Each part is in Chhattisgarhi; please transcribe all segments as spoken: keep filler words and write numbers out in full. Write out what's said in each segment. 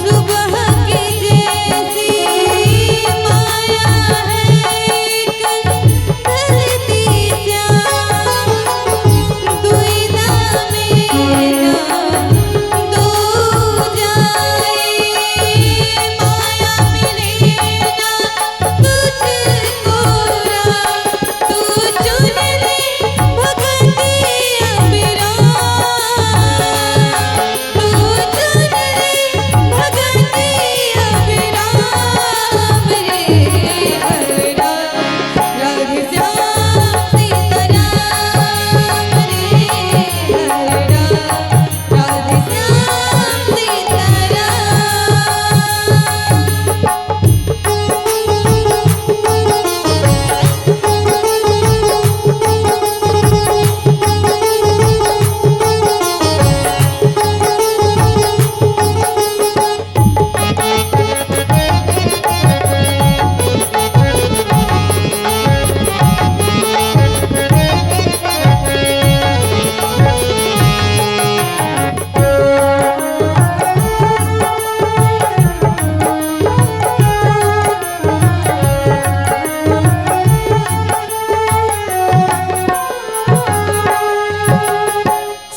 सुबह की जैसी माया है, कल ढलती स्याह, दुविधा में ना दो जाए, माया मिले ना तुझको राम, तू चुन ले भगत अभिराम।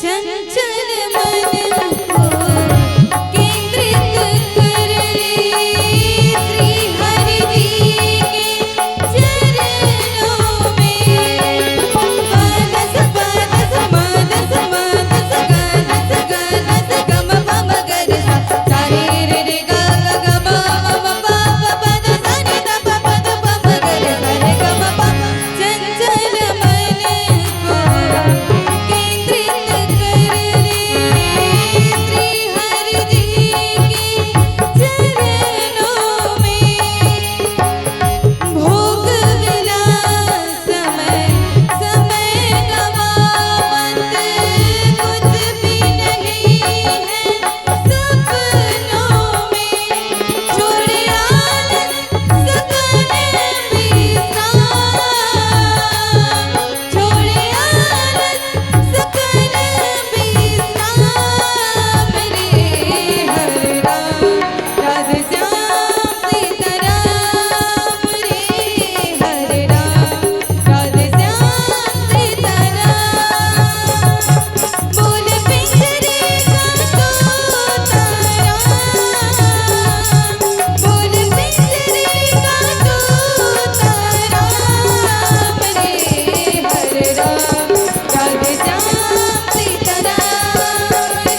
चंचल मन को केंद्रित कर ले श्री हरि जी के चरणों में। पदस पदस मदस मदस गदस गदस गम पम गदस सा रे रे रे ग ग ग म म म प प प द सा नि द प प द प म ग रे सा रे ग म प। चंचल मन को केंद्रित कर ले श्री हरि जी के चरणों में। भोग विलास समय समय गवावत, कुछ भी नहीं है सपनों में। छोड़ आलस सकल विश्राम, छोड़ आलस सकल विश्राम रे हर राम। राधे श्याम सीताराम रे हरे राम, राधे श्याम सीताराम। बोल पिंजरे का तोता राम, बोल पिंजरे का तोता राम रे हरे राम। राधे श्याम सीताराम रे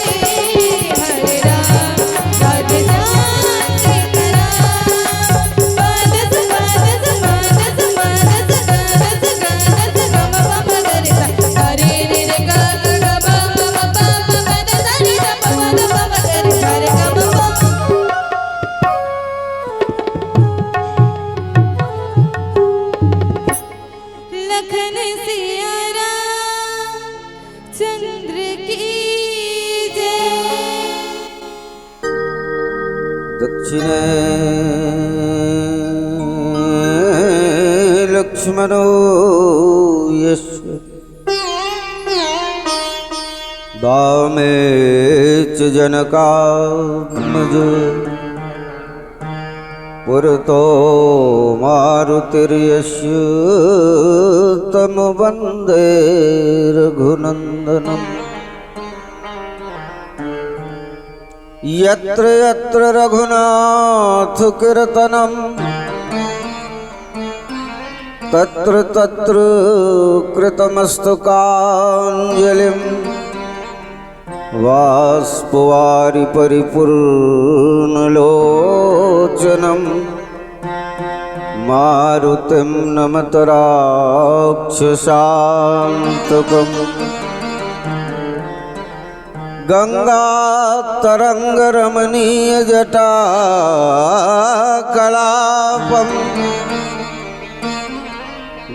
हरे राम, राधे श्याम सीताराम। पादस पादस मादस मादस गादस गादस गम पम गरे सा रे रे रे गा गा गा पम पम पम पम द सा रे सा पम द पम गरे सा रे गा मा पम। लखन सिया राम चंद्र की जय। दक्षिणे लक्ष्मणो यस्य वामे च जनकात्मजो। पुरतो मारुतिर्यस्य तं वन्दे रघुनन्दनम्। यत्र यत्र रघुनाथकीर्तनम् तत्र तत्र कृतमस्तकाञ्जलिम्। बाष्पवारि परिपूर्णलोचनम् मारुतिं नमत राक्षसान्तकम्। गङ्गातरङ्गरमणीयजटाकलापम्।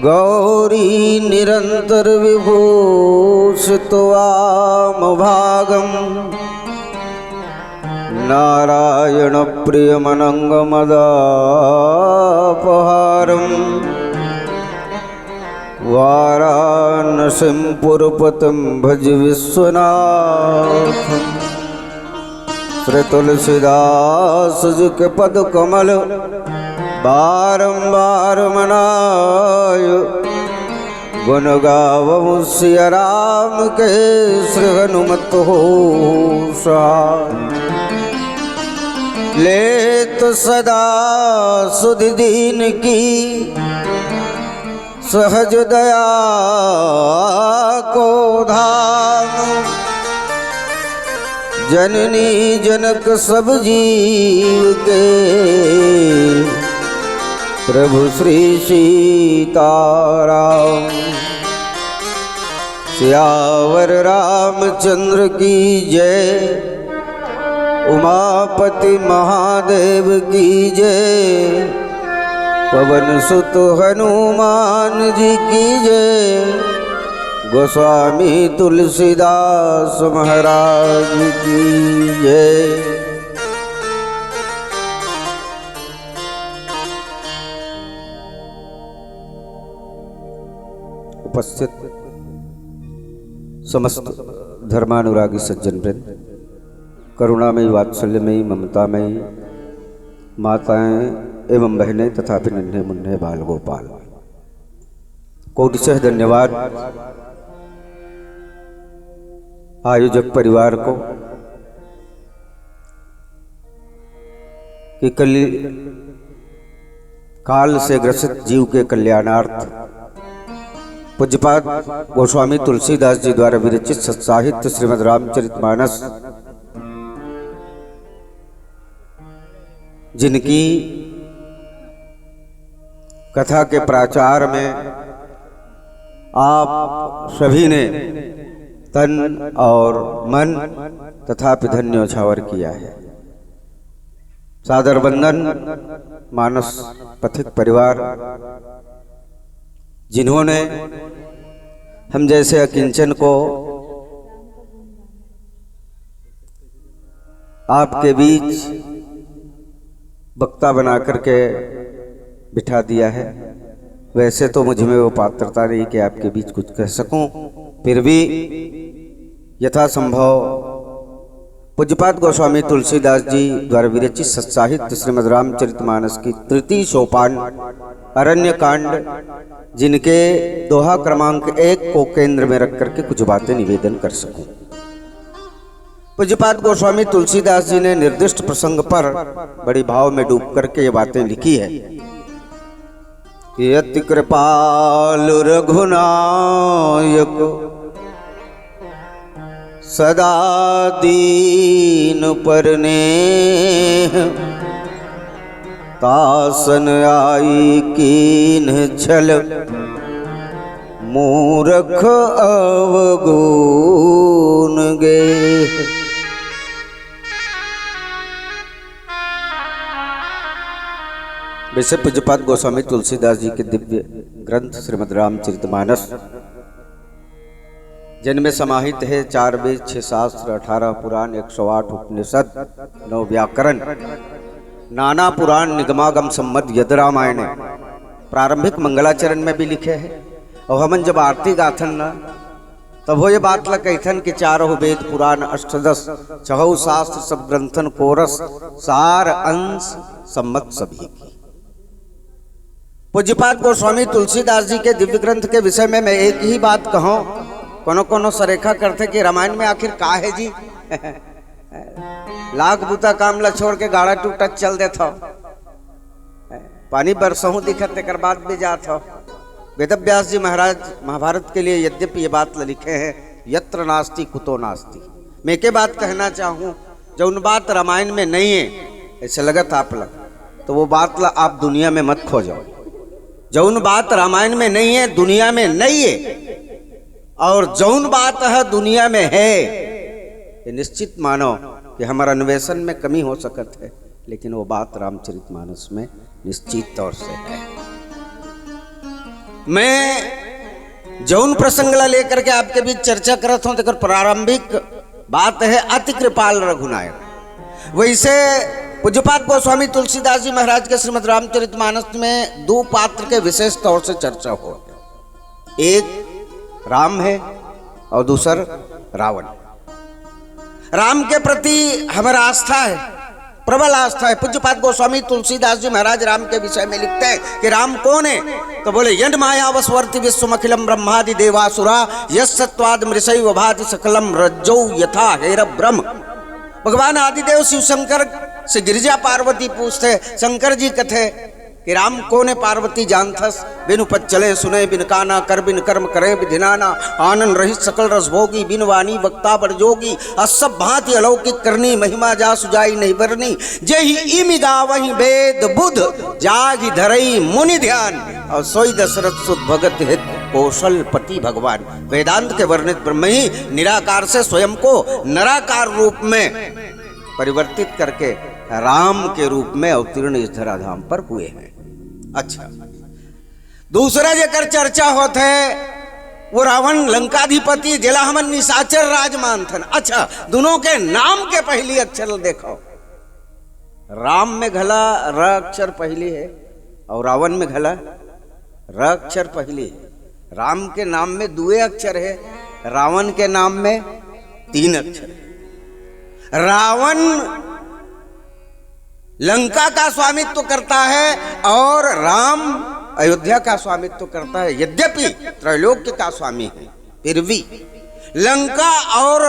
गौरीनिरन्तरविभूषितवामभागम्। नारायणप्रियमनङ्गमदापहारम्। वाराणसीं पुरपतिं भज विश्वनाथम्। श्री तुलसीदास जी के पद कमल बारंबार मनाय। गुण गावहु सिया राम के श्री हनुमत हो सहाय। लेत सदा सुध दीन की सहज दया को धाम। जननी जनक सब जीव के प्रभु श्री सीताराम। सियावर रामचंद्र की जय। उमापति महादेव की जय। पवन सुत हनुमान जी की जय। गोस्वामी तुलसीदास महाराज की जय। उपस्थित समस्त धर्मानुरागी सज्जन वृंद, करुणामयी, वात्सल्यमयी, ममतामयी माताएं एवं बहनें तथापि नन्हे मुन्ने बाल गोपाल, कोटिशः धन्यवाद आयोजक परिवार को कि कल काल से ग्रसित जीव के कल्याणार्थ पूज्यपाद गोस्वामी तुलसीदास जी द्वारा विरचित सत्साहित्य श्रीमद् रामचरितमानस, जिनकी कथा के प्राचार में आप सभी ने तन और मन तथा धन न्यौछावर किया है। सादर वंदन मानस पथिक परिवार, जिन्होंने हम जैसे अकिंचन को आपके बीच वक्ता बना करके बिठा दिया है। वैसे तो मुझ में वो पात्रता नहीं कि आपके बीच कुछ कह सकूं, फिर भी यथासंभव पूज्यपाद गोस्वामी तुलसीदास जी द्वारा विरचित सत्साहित्य श्रीमद् रामचरितमानस की तृतीय सोपान अरण्य कांड, जिनके दोहा क्रमांक एक को केंद्र में रख करके कुछ बातें निवेदन कर सकूं। पूज्यपाद गोस्वामी तुलसीदास जी ने निर्दिष्ट प्रसंग पर बड़ी भाव में डूब करके ये बातें लिखी है कि अति कृपाल रघुनायक सदा दीन पर नेह, तासन आई कीन्ह छल मूरख अवगुण गेह। वैसे पूज्यपाद गोस्वामी तुलसीदास जी के दिव्य ग्रंथ श्रीमद् रामचरितमानस, जिनमें समाहित है चार वेद, छह शास्त्र, अठारह पुराण, एक सौ आठ उपनिषद, नौ व्याकरण, नाना पुराण निगमागम संबद्ध यद रामायण, प्रारंभिक मंगलाचरण में भी लिखे हैं। और हमन जब आरती गाथन ना, तब वो ये बात ला कहिथन कि चारों वेद पुराण अष्टदश, छहु शास्त्र सब ग्रंथन कोरस, सार अंश सम्मत सभी की। पूज्यपाद गोस्वामी तुलसीदास जी के दिव्य ग्रंथ के विषय में मैं एक ही बात कहूं, कोनो कोनो सरेखा करथे कि रामायण में आखिर का है जी? लाख बुता काम ला छोड़ के गाड़ा टूटत चल देथव, पानी बरसहूं दिखत तेकर बाद भी जात हो। वेदव्यास जी महाराज महाभारत के लिए यद्यपि ये बात ला लिखे हैं, यत्र नास्ति कुतो नास्ति। मैं के बात कहना चाहूं, जौन बात रामायण में नहीं है, ऐसे लगत आप लग, तो वो बात ला आप दुनिया में मत खोजो। जौन बात रामायण में नहीं है, दुनिया में नहीं है, और जौन बात है दुनिया में है, ये निश्चित मानो कि हमारा अन्वेषण में कमी हो सकत है, लेकिन वो बात रामचरितमानस में निश्चित तौर से है। मैं जौन प्रसंग ला लेकर के आपके बीच चर्चा करत हूं, तेकर प्रारंभिक बात है अति कृपाल रघुनायक। वैसे पूज्यपाद गोस्वामी तुलसीदास जी महाराज के श्रीमद् रामचरितमानस में दो पात्र के विशेष तौर से चर्चा हो, एक राम है और दूसर रावण। राम के प्रति हमारा आस्था है, प्रबल आस्था है। पूज्यपाद गोस्वामी तुलसीदास जी महाराज राम के विषय में लिखते हैं कि राम कौन है, तो बोले, "यन मायावसवर्ति विश्वमखिलं ब्रह्मादि देवासुरा, यस्सत्वाद मृषैव भाति सकलं रज्जौ यथा हेर ब्रह्म।" भगवान आदिदेव शिव शंकर से गिरिजा पार्वती पूछते, शंकर जी कथे कि राम कोने पार्वती जानथस, बिनु पद चले सुने बिन काना, कर बिन कर्म करे विधि नाना, आनंद रहित सकल रस भोगी, बिन वाणी वक्ता बड़ जोगी, अस सब भांति अलौकिक करनी, महिमा जासु जाई नहीं बरनी, जेहि इमि गावहि वेद बुध, जागि धरई मुनि ध्यान, और सोई दशरथ सुत भगत हित, कौशलपति भगवान। वेदांत के वर्णित ब्रह्म ही निराकार से स्वयं को नराकार रूप में परिवर्तित करके राम के रूप में अवतीर्ण इस धराधाम पर हुए हैं। अच्छा, दूसरा जेकर चर्चा होत है, वो रावण लंकाधिपति, जेला हमन निशाचर राज मानथन। अच्छा, दोनों के नाम के पहली अक्षर ल देखो। राम में घला र अक्षर पहली है और रावण में घला र अक्षर पहली है। राम के नाम में दुए अक्षर है, रावण के नाम में तीन अक्षर है। रावण लंका का स्वामित्व करता है और राम अयोध्या का स्वामित्व करता है। यद्यपि त्रैलोक्य का स्वामी है, फिर भी लंका और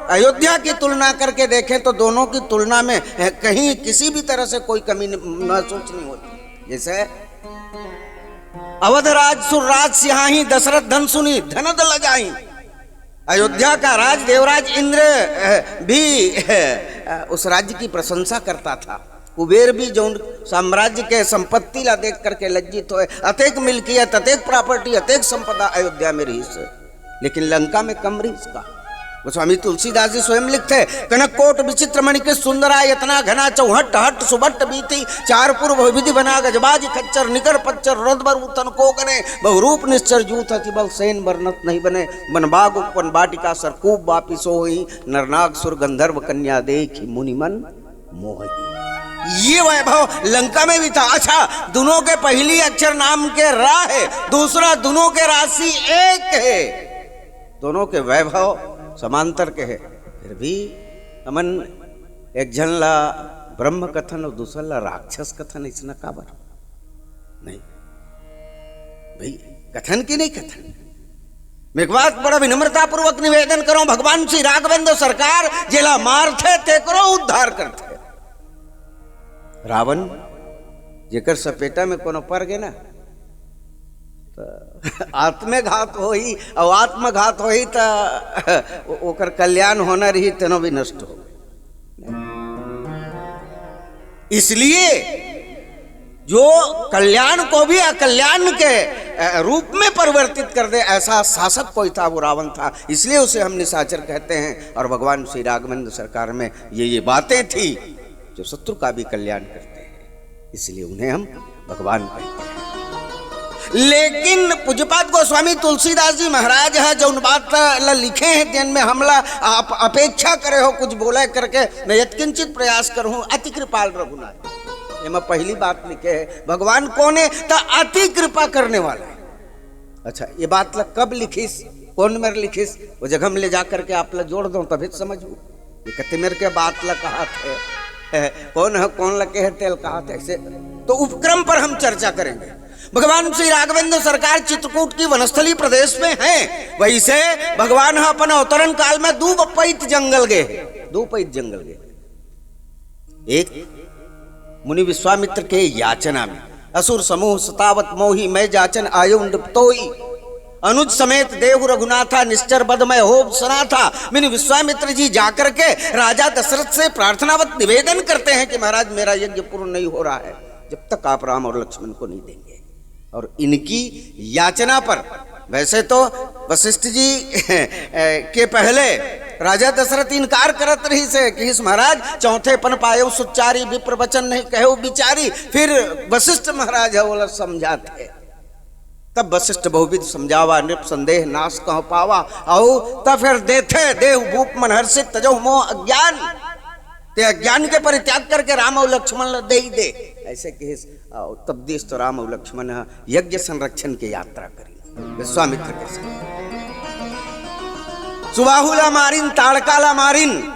अयोध्या की तुलना करके देखें तो दोनों की तुलना में कहीं किसी भी तरह से कोई कमी न-, महसूस नहीं होती। जैसे अवध राज सुर राज सिहाही, दशरथ धन सुनी धनद लजाही। अयोध्या का राज देवराज इंद्र, अ, भी, अ, उस राज्य की प्रशंसा करता था। कुबेर भी जौन साम्राज्य के संपत्ति ला देख करके लज्जित होए, अतेक मिल्कियत, अतेक प्रॉपर्टी, अतेक संपदा अयोध्या में रहिस, लेकिन लंका में कम रहिस का। गोस्वामी तुलसीदास जी स्वयं लिखते, "कनक कोट विचित्र मणिकृत सुंदरा यतना घना, चौहट्ट हट्ट सुबट्ट बीती, चार पुर बहुविधि बना गजबाज खच्चर, निकर पच्चर रथ बर उथन को गने, बहुरूप निश्चर जूथ अति बल सेन बरनत नहीं बने, वन बाग उपवन बाटिका सरकूप बापि सोही, नरनाग सुर गंधर्व कन्या देखि मुनि मन मोही।" ये वैभव लंका में भी था। अच्छा, दोनों के पहली अक्षर नाम के रा है, दूसरा दोनों के राशि एक है, दोनों के वैभव समांतर के है, फिर भी हमन एक झन ला ब्रह्म कथन और दूसर ला राक्षस कथन, इसना काबर? नहीं भाई, कथन की नहीं कथन। मैं एक बात बड़ा विनम्रतापूर्वक निवेदन करूं, भगवान श्री राघवेंद्र सरकार जेला मारथे, तेकरो उद्धार करथे। रावण जेकर सपेटा में कोनो पर गे ना, तो आत्मघात होही, और आत्मघात होही, तो ओ-, ओकर कल्याण होना रही, तेनो भी नष्ट हो। इसलिए जो कल्याण को भी अकल्याण के, अ, रूप में परिवर्तित कर दे, ऐसा शासक कोई था, वो रावण था। इसलिए उसे हम निशाचर कहते हैं। और भगवान श्री राघवेंद्र सरकार में ये, ये बातें थी जो शत्रु का भी कल्याण करते हैं, इसलिए उन्हें हम भगवान कहते हैं। लेकिन पूज्यपाद गोस्वामी तुलसीदास जी महाराज ह जौन बात ला लिखे हैं, तेन में हमला आप अपेक्षा करे हो कुछ बोले करके, मैं यत्किंचित प्रयास करूं, अति कृपाल रघुनाथ। ये मैं पहली बात लिखे है, भगवान कौन है? तो अति कृपा करने वाला है। अच्छा, ये बात ला कब लिखिस, कौन मेर लिखिस, वो जगह में ले जा करके आप ला जोड़ दो, तभी तो समझ हो। ये कति मेर के बात ला कहा थे, कौन है, कौन ला कहे तेल कहा थे, ऐसे तो उपक्रम पर हम चर्चा करेंगे। भगवान श्री राघवेंद्र सरकार चित्रकूट की वनस्थली प्रदेश में हैं, वैसे भगवान ह अपन अवतरण काल में दू पैत जंगल गए, दू पैत जंगल गए। एक, मुनि विश्वामित्र के याचना में, "असुर समूह सतावत मोहि, मैं जाचन आयो नृप तोहि। अनुज समेत देहु रघुनाथा, निश्चर बद मैं होब सनाथा।" मुनि विश्वामित्र जी जाकर के राजा दशरथ से प्रार्थनावत निवेदन करते हैं कि महाराज, मेरा यज्ञ पूर्ण नहीं हो रहा है, जब तक आप राम और लक्ष्मण को नहीं देंगे। और इनकी याचना पर, वैसे तो वशिष्ठ जी के पहले राजा दशरथ इनकार करत रहिस हे, कहिस, "महाराज, चौथे पन पायो सुचारी, विप्र वचन नहीं कहो बिचारी।" फिर वशिष्ठ महाराज ह ओला समझाथे, तब वशिष्ठ बहुविध समझावा, नृप संदेह नाश कह पावा। अउ तब फिर देथे, "देहु भूप मन हर्षित, तजहु मोह अज्ञान।" ते अज्ञान के परित्याग करके राम अउ लक्ष्मण ल दे ही दे, ऐसे कहिस। अउ तब दिस तो राम अउ लक्ष्मण ह यज्ञ संरक्षण के यात्रा करिन विश्वामित्र के संग। सुबाहु ला मारिन, ताड़का ला मारिन,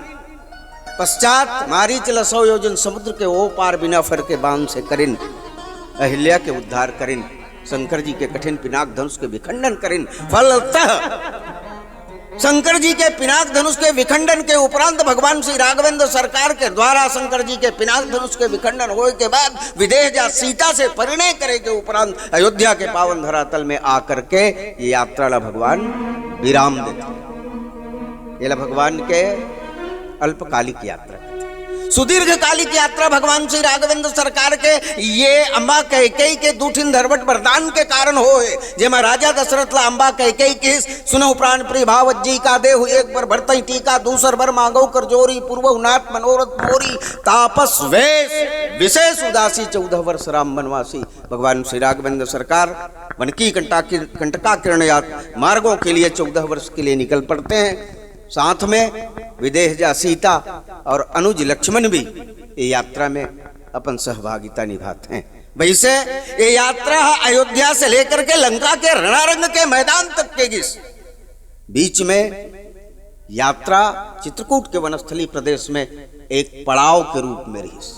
पश्चात मारीच ल सौ योजन समुद्र के ओ पार बिना फर के बाण से करिन, अहिल्या के उद्धार करिन, शंकर जी के कठिन पिनाक धनुष के विखंडन करिन। फलतः शंकर जी के पिनाक धनुष के विखंडन के उपरांत भगवान श्री राघवेंद्र सरकार के द्वारा शंकर जी के पिनाक धनुष के विखंडन होए के बाद विदेह जा सीता से परिणय करे के उपरांत अयोध्या के पावन धरातल में आकर के ये यात्रा ला भगवान विराम देते। ये ला भगवान के अल्पकालिक यात्रा, सुदीर्घकालिक यात्रा भगवान श्री राघवेंद्र सरकार के ये अम्बा कैकेयी के दू ठिन धरवट वरदान के कारण होए, जेमा राजा दशरथ ला अम्बा कैकेयी किहिस, "सुनहु प्राण प्रिय भावत जी का, देहु एक बर भरतहि टीका, दूसर बर मांगहु कर जोरी, पूरवहु नाथ मनोरथ मोरी, तापस वेश विशेष उदासी, चौदह वर्ष राम वनवासी।" भगवान श्री राघवेंद्र सरकार वन की कंटा-, कंटका किरण यात मार्गों के लिए चौदह वर्ष के लिए निकल पड़ते हैं। साथ में विदेह जा सीता और अनुज लक्ष्मण भी ये यात्रा में अपन सहभागिता निभाते हैं। वैसे ये यात्रा अयोध्या से लेकर के लंका के रणारंग के मैदान तक के गिस। बीच में यात्रा चित्रकूट के वनस्थली प्रदेश में एक पड़ाव के रूप में रहिस।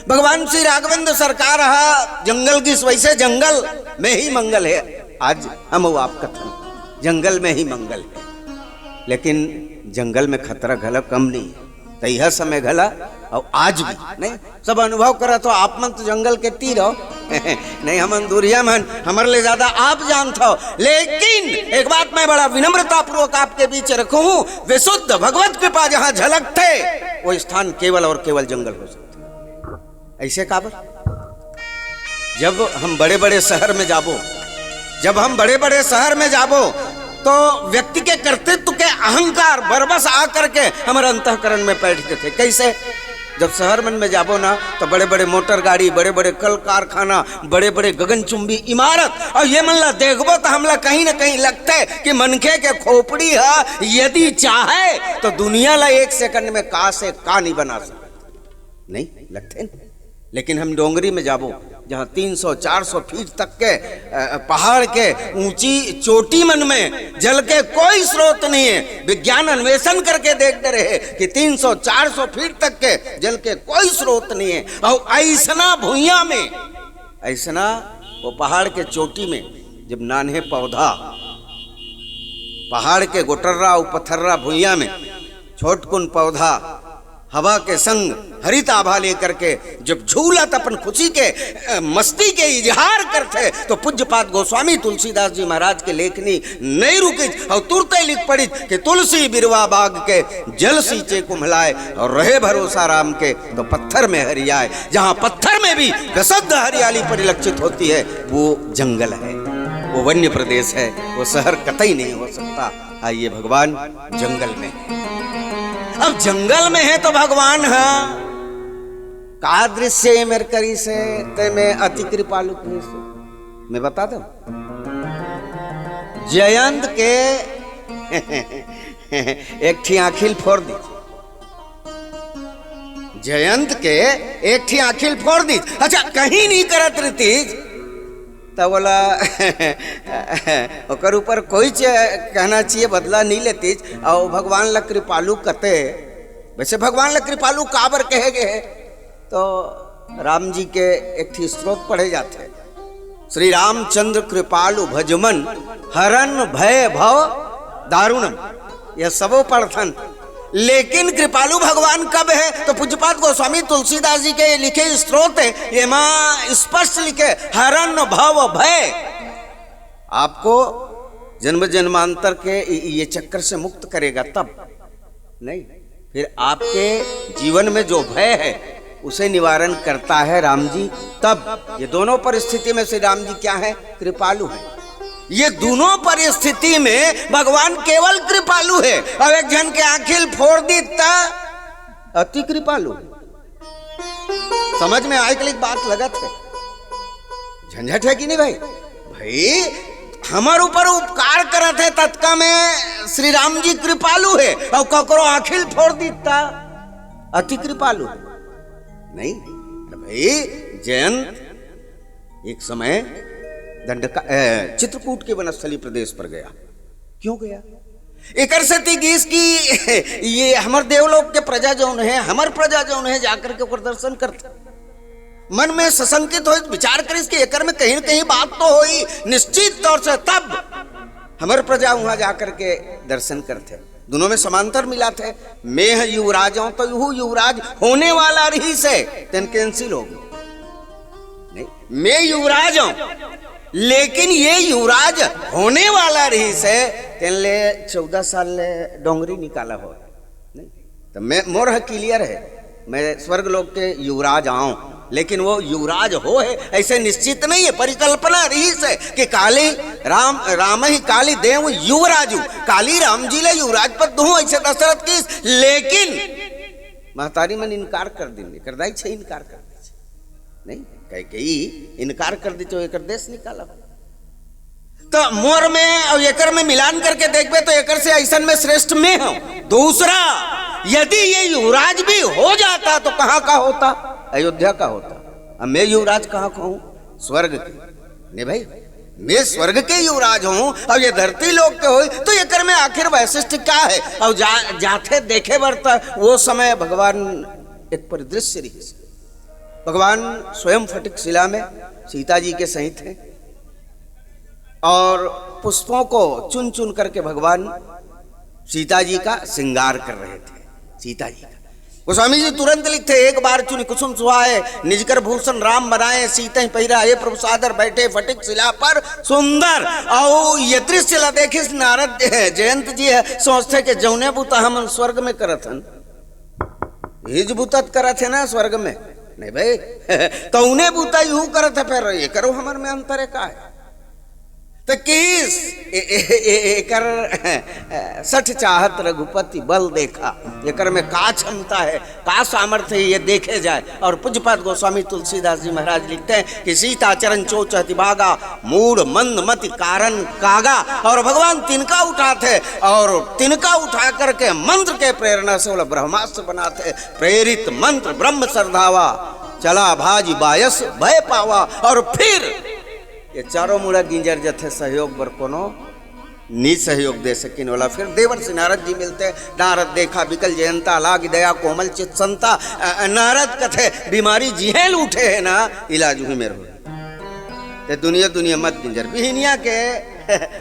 भगवान श्री राघवेंद्र सरकार हा जंगल गिस, वैसे जंगल में ही मंगल है। आज हम वो आप कथन, जंगल में ही मंगल है, लेकिन जंगल में खतरा घला कम नहीं है। तैहा समय घला और आज भी नहीं, सब अनुभव करत हो, आप मन तो जंगल के तीर हो। नहीं, हमन दूरिहा मन, हमर ले ज्यादा आप जानत हो। लेकिन एक बात मैं बड़ा विनम्रता पूर्वक आपके बीच रखूं, विशुद्ध भगवत कृपा जहां झलकथे, वो स्थान केवल और केवल जंगल हो सकथे। ऐसे काबर? जब हम बड़े-बड़े शहर में जाबो, जब हम बड़े-बड़े शहर में जाबो, तो व्यक्ति के कर्तृत्व के अहंकार बरबस आ करके हमर अंतःकरण में बैठ जथे। कैसे? जब शहर मन में जाबो ना, तो बड़े-बड़े मोटर गाड़ी, बड़े-बड़े कल कारखाना, बड़े-बड़े गगनचुंबी इमारत, और ये मन ला देखबो, तो हमला कहीं ना कहीं लगथे कि मनखे के खोपड़ी ह यदि चाहे, तो दुनिया ला एक सेकंड में का से का नहीं बना सकत। नहीं लगथे ना? लेकिन हम डोंगरी में जाबो, जहां तीन सौ चार सौ फीट तक के, अ, पहाड़ के ऊंची चोटी मन में जल के कोई स्रोत नहीं है। विज्ञान अन्वेषण करके देख डरे हे कि तीन सौ चार सौ फीट तक के जल के कोई स्रोत नहीं है। और ऐसना भुइयां में, ऐसना वो पहाड़ के चोटी में जब नान्हे पौधा, पहाड़ के गोटर्रा और पथर्रा भुइयां में छोटकुन पौधा हवा के संग हरित आभा लेकर के जब झूलत अपन खुशी के, अ, मस्ती के इजहार करथे, तो पूज्यपाद गोस्वामी तुलसीदास जी महाराज के लेखनी नहीं रुकिस और तुरते लिख पड़िस कि "तुलसी बिरवा बाग के जल सींचे कुम्हलाए, और रहे भरोसा राम के तो पत्थर में हरियाए।" जहां पत्थर में भी विशुद्ध हरियाली परिलक्षित होती है, वो जंगल है, वो वन्य प्रदेश है, वो शहर कतई नहीं हो सकता। आइए, भगवान जंगल में है। अब जंगल में है तो भगवान ह का दृश्य ये मेर करिस हे, ते में अति कृपालु करिस हे। मैं बता दूं, जयंत के एक ठी आँखी ल फोर दीस। जयंत के एक ठी आँखी ल फोर दीस। अच्छा, कहीं नहीं करत रहितिस, त ओला ओकर ऊपर कोई च-, कहना चाहिए, बदला नहीं लेतिस। और भगवान ला कृपालु कथे। वैसे भगवान ला कृपालु काबर कहे गए हे? तो राम जी के एक ठी स्त्रोत पढ़े जाथे, "श्री रामचंद्र कृपालु भजमन, हरन भय भव दारुणम।" यह सबो पढ़थन, लेकिन कृपालु भगवान कब है? तो पूज्यपाद गोस्वामी तुलसीदास जी के लिखे स्त्रोत है, एमा स्पष्ट लिखे, "हरन भव भय।" आपको जन्म जन्मांतर के इ-, ये चक्कर से मुक्त करेगा तब, नहीं, फिर आपके जीवन में जो भय है उसे निवारण करता है राम जी तब। ये दोनों परिस्थिति में श्री राम जी क्या है? कृपालु है। ये दोनों परिस्थिति में भगवान केवल कृपालु है। अब एक झन के आँखी ल फोर दीस त अति कृपालु है। समझ में आए के लिए बात लगत है, झंझट है कि नहीं भाई? भाई, हमर ऊपर उपकार करत है, ततका में श्री राम जी कृपालु है, और ककरो आँखी ल फोर दीस त अति कृपालु है। नहीं, तो भाई, जयंत एक समय दंडका-, ए, चित्रकूट के वनस्थली प्रदेश पर गया। क्यों गया? एकर सेती गिस कि ये हमर देवलोक के प्रजा जौन हे, हमर प्रजा जौन हे, जाकर के ओकर दर्शन करथे। मन में सशंकित होइस, विचार करिस कि एकर में कहीं न कहीं बात तो होई, निश्चित तौर से तब हमर प्रजा उहाँ जाकर के दर्शन करथे। दोनों में समांतर मिलाथे। मैं ह युवराज हौं, तो यहू युवराज होने वाला रहिस हे, तेन cancel हो गे। नहीं, मैं युवराज हौं, लेकिन ये युवराज होने वाला रहिस हे, तेन ले चौदह साल ले डोंगरी निकाला हो। नहीं, तो मैं, मोर ह clear हे, मैं स्वर्ग लोक के युवराज आंव, लेकिन वो युवराज हो हे, ऐसे निश्चित नहीं हे। परिकल्पना रहिस हे कि काली राम, राम ही काली देव युवराजू, काली राम जी ले युवराज पद दूं, ऐसे दशरथ गिस, लेकिन महतारी मन इनकार कर दिन, एकर दाई छे इनकार कर दे छे। नहीं, कैकेयी इनकार कर दे तो एकर देश निकाला। तो मोर में अउ एकर में मिलान करके देखबे तो एकर से ऐसन में श्रेष्ठ मैं हूं। दूसरा, यदि ये युवराज भी हो जाता तो कहां का होता? अयोध्या का होता। अब मैं युवराज कहां का हूं? स्वर्ग के। नहीं भाई, मैं स्वर्ग के युवराज हूं, अब ये धरती लोक के होई तो एकर में आखिर वैशिष्ट का हे? अब जा, जाथे देखे बर त वो समय भगवान एक परिदृश्य रहिस। भगवान स्वयं फटिक शिला में सीता जी के सहित हैं और पुष्पों को चुन चुन करके भगवान सीता जी का श्रृंगार कर रहे थे। सीता जी का, गोस्वामी जी तुरंत लिखथे, एक बार चुनि कुसुम सुहाए, निजकर भूषण राम बनाए, सीतहि पहिराए प्रभु सादर, बैठे फटिक शिला पर सुंदर। अउ ये दृश्य ला देखिस नारद, जयंत जी ह सोचथे कि जौने बुता हमन स्वर्ग में करत हन, इहीच बुता त करत हे ना स्वर्ग में, नहीं भाई, तौने बुता यहू करत हे, फेर एकरो हमर में अंतर हे का हे? त किस ए-, ए-, ए-, एकर सठ चाहत रघुपति बल देखा, एकर में का क्षमता हे, का सामर्थ्य हे, ये देखे जाए। और पूज्यपाद गोस्वामी तुलसीदास जी महाराज लिखते हैं कि सीता चरण चोचहति बागा, मूढ़ मंद मति कारण कागा। और भगवान तिनका उठाथे और तिनका उठा करके मंत्र के प्रेरणा से ओला ब्रह्मास्त्र बनाथे। प्रेरित मंत्र ब्रह्म श्रद्धावा, चला भाजि बायस भय पावा। और फिर ये चारों मुड़ा गिंजर जथे, सहयोग बर कोनो नी सहयोग दे सकिन ओला। फिर देवर्षि नारद जी मिलथे, नारद देखा बिकल जयंता, लागि दया कोमल चित संता। अ, अ, नारद कथे, बीमारी जिहेल उठे हे ना, इलाज उही मेर होय। ते दुनिया दुनिया मत गिंजर। बिहिनिया के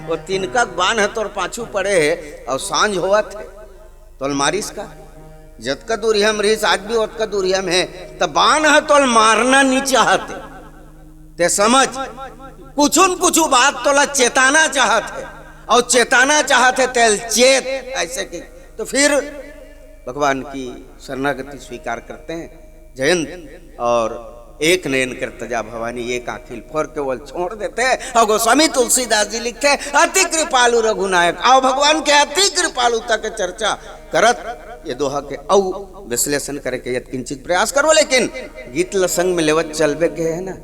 वो तिनका बान ह तोर पाछू पड़े हे अउ सांझ होवत हे, तोल मारिस का? जतका दूरिहा म रहिस, आज भी ओतका दूरिहा म हे, त बान ह तोल मारना नी चाहत हे। ते समझ, कुछु न कुछु बात तोला चेताना चाहत हे, अउ चेताना चाहत हे, तेल चेत, ऐसे कि। तो फिर भगवान की शरणागति स्वीकार करते हैं जयंत, और एक नयन कर तजा भवानी, एक आँखी ल फोर के ओल छोड़ देथे। अउ गोस्वामी तुलसीदास जी लिखथे, "अति कृपालु रघुनायक।" अउ भगवान के अति कृपालुता के चर्चा करत ये दोहा के अउ विश्लेषण करे के यत्किंचित प्रयास करबो, लेकिन गीत ल संग में लेवत चलबे के हे ना,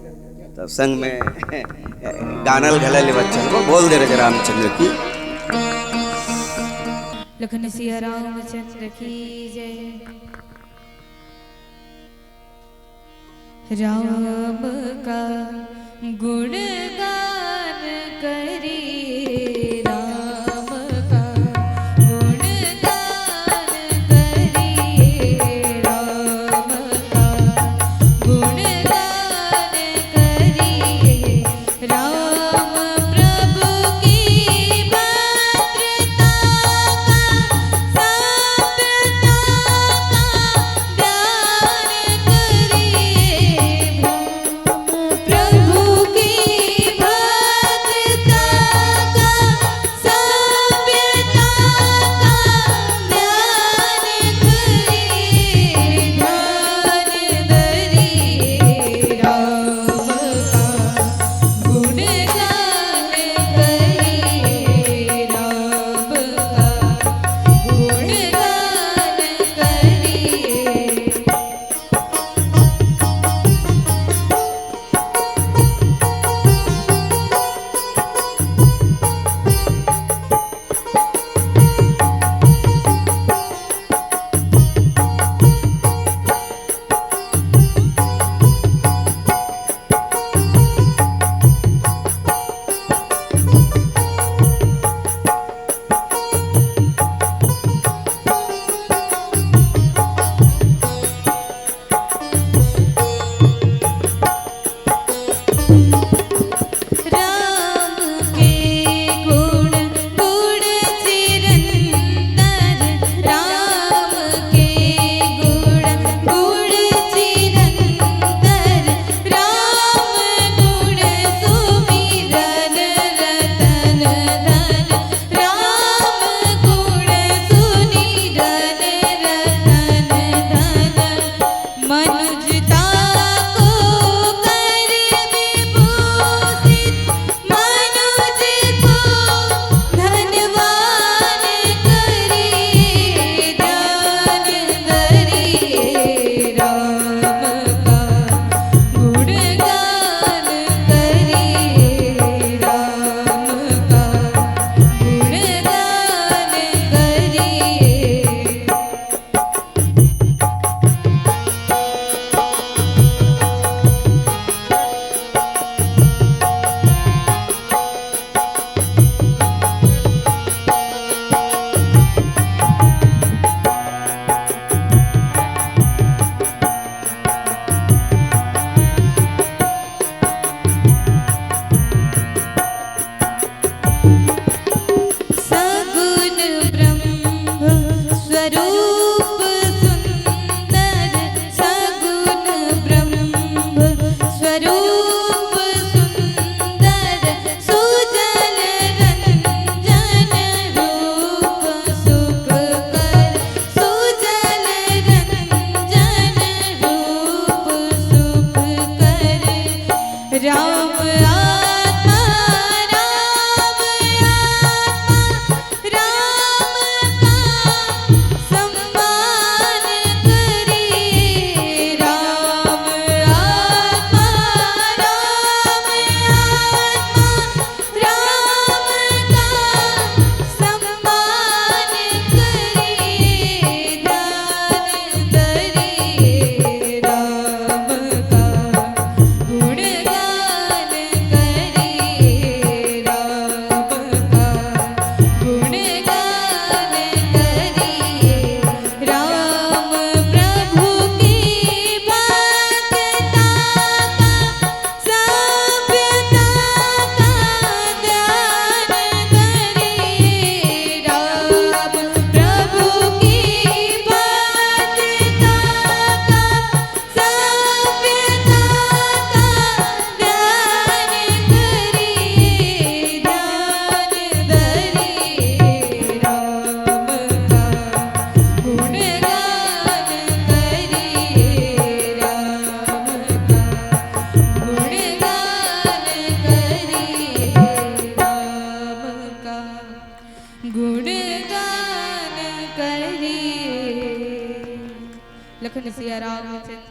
तो संग में गाना ल घला लेवत चलबो। बोल दे रज रामचंद्र की। लखन सिया रामचंद्र की जय। राम का गुणगान करिए, राम का गुणगान करिए, राम का गुणगान करिए। राम प्रभु की भद्रता का, शांतता का ध्यान करिए। प्रभु की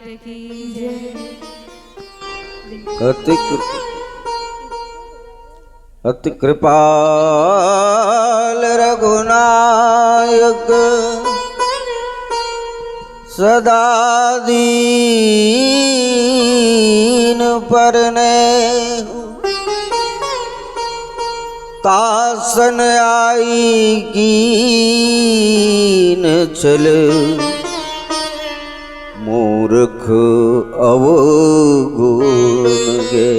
अति कृ-, अति कृपाल रघुनायक, सदा दीन परनेहु, तासन आई कीन छल, मूर्ख अवगुण गे।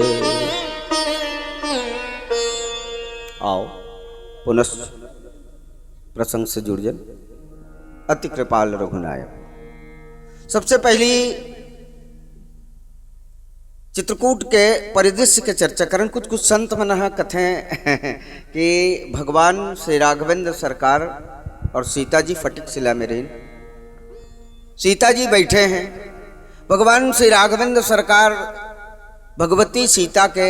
आओ, पुनश्च प्रसंग से जुड़ जन। अति कृपाल रघुनायक। सबसे पहली चित्रकूट के परिदृश्य के चर्चा करन। कुछ कुछ संत मन ह कथें कि भगवान श्री राघवेंद्र सरकार और सीता जी फटिक शिला में रहिन। सीता जी बैठे हैं, भगवान श्री राघवेंद्र सरकार भगवती सीता के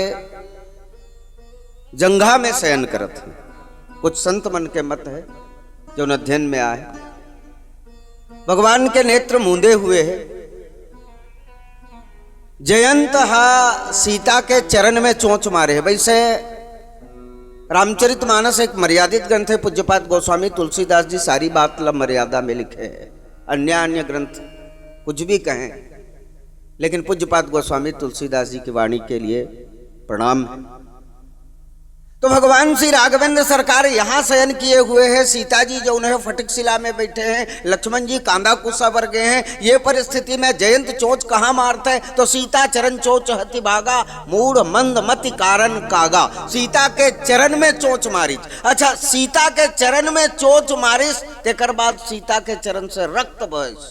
जंघा में शयन करत हैं। कुछ संत मन के मत है, जो अध्ययन में आए, भगवान के नेत्र मूंदे हुए है। जयंत हा सीता के चरण में चोंच मारे है। वैसे रामचरितमानस एक मर्यादित ग्रंथ है, पूज्यपाद गोस्वामी तुलसीदास जी सारी बात ला मर्यादा में लिखे हैं। अन्य अन्य ग्रंथ कुछ भी कहें, लेकिन पूज्यपाद गोस्वामी तुलसीदास जी की वाणी के लिए प्रणाम है। तो भगवान श्री राघवेंद्र सरकार यहाँ शयन किए हुए हैं, सीता जी जो उन्हें फटिक शिला में बैठे हैं, लक्ष्मण जी कांदा कुसा बर गए हैं। ये परिस्थिति में जयंत चोंच कहाँ मारते हैं? तो सीता चरण चोंच हति भागा, मूढ़ मंद मति कारण कागा। सीता के चरण में चोंच मारिस। अच्छा, सीता के चरण में चोंच मारिस, तेकर बाद सीता के चरण से रक्त बहिस।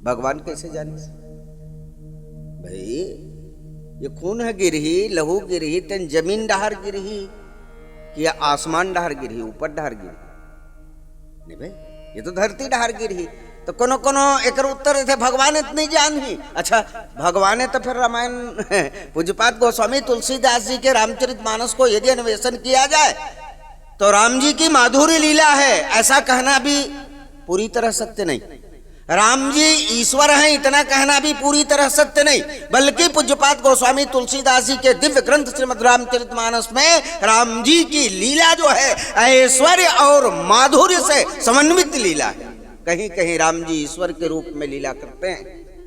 भगवान कैसे जानिस? भाई, ये खून ह गिरही, लहू गिरही, तेन जमीन डहार गिरही कि या आसमान डहार गिरही, ऊपर डहार गिरही? नहीं भाई, ये तो धरती डहार गिरही। तो कोनो कोनो एकर उत्तर देथे, भगवान इतनी जान ही। अच्छा, भगवान है तो फिर रामायण पूज्यपाद गोस्वामी तुलसीदास जी के रामचरितमानस को यदि अन्वेषण किया जाए तो राम जी की माधुरी लीला है, ऐसा कहना भी पूरी तरह सत्य नहीं। राम जी ईश्वर हैं, इतना कहना भी पूरी तरह सत्य नहीं, बल्कि पूज्यपाद गोस्वामी तुलसीदास जी के दिव्य ग्रंथ श्रीमद् रामचरितमानस में राम जी की लीला जो है, ऐश्वर्य और माधुर्य से समन्वित लीला है। कहीं कहीं राम जी ईश्वर के रूप में लीला करते हैं,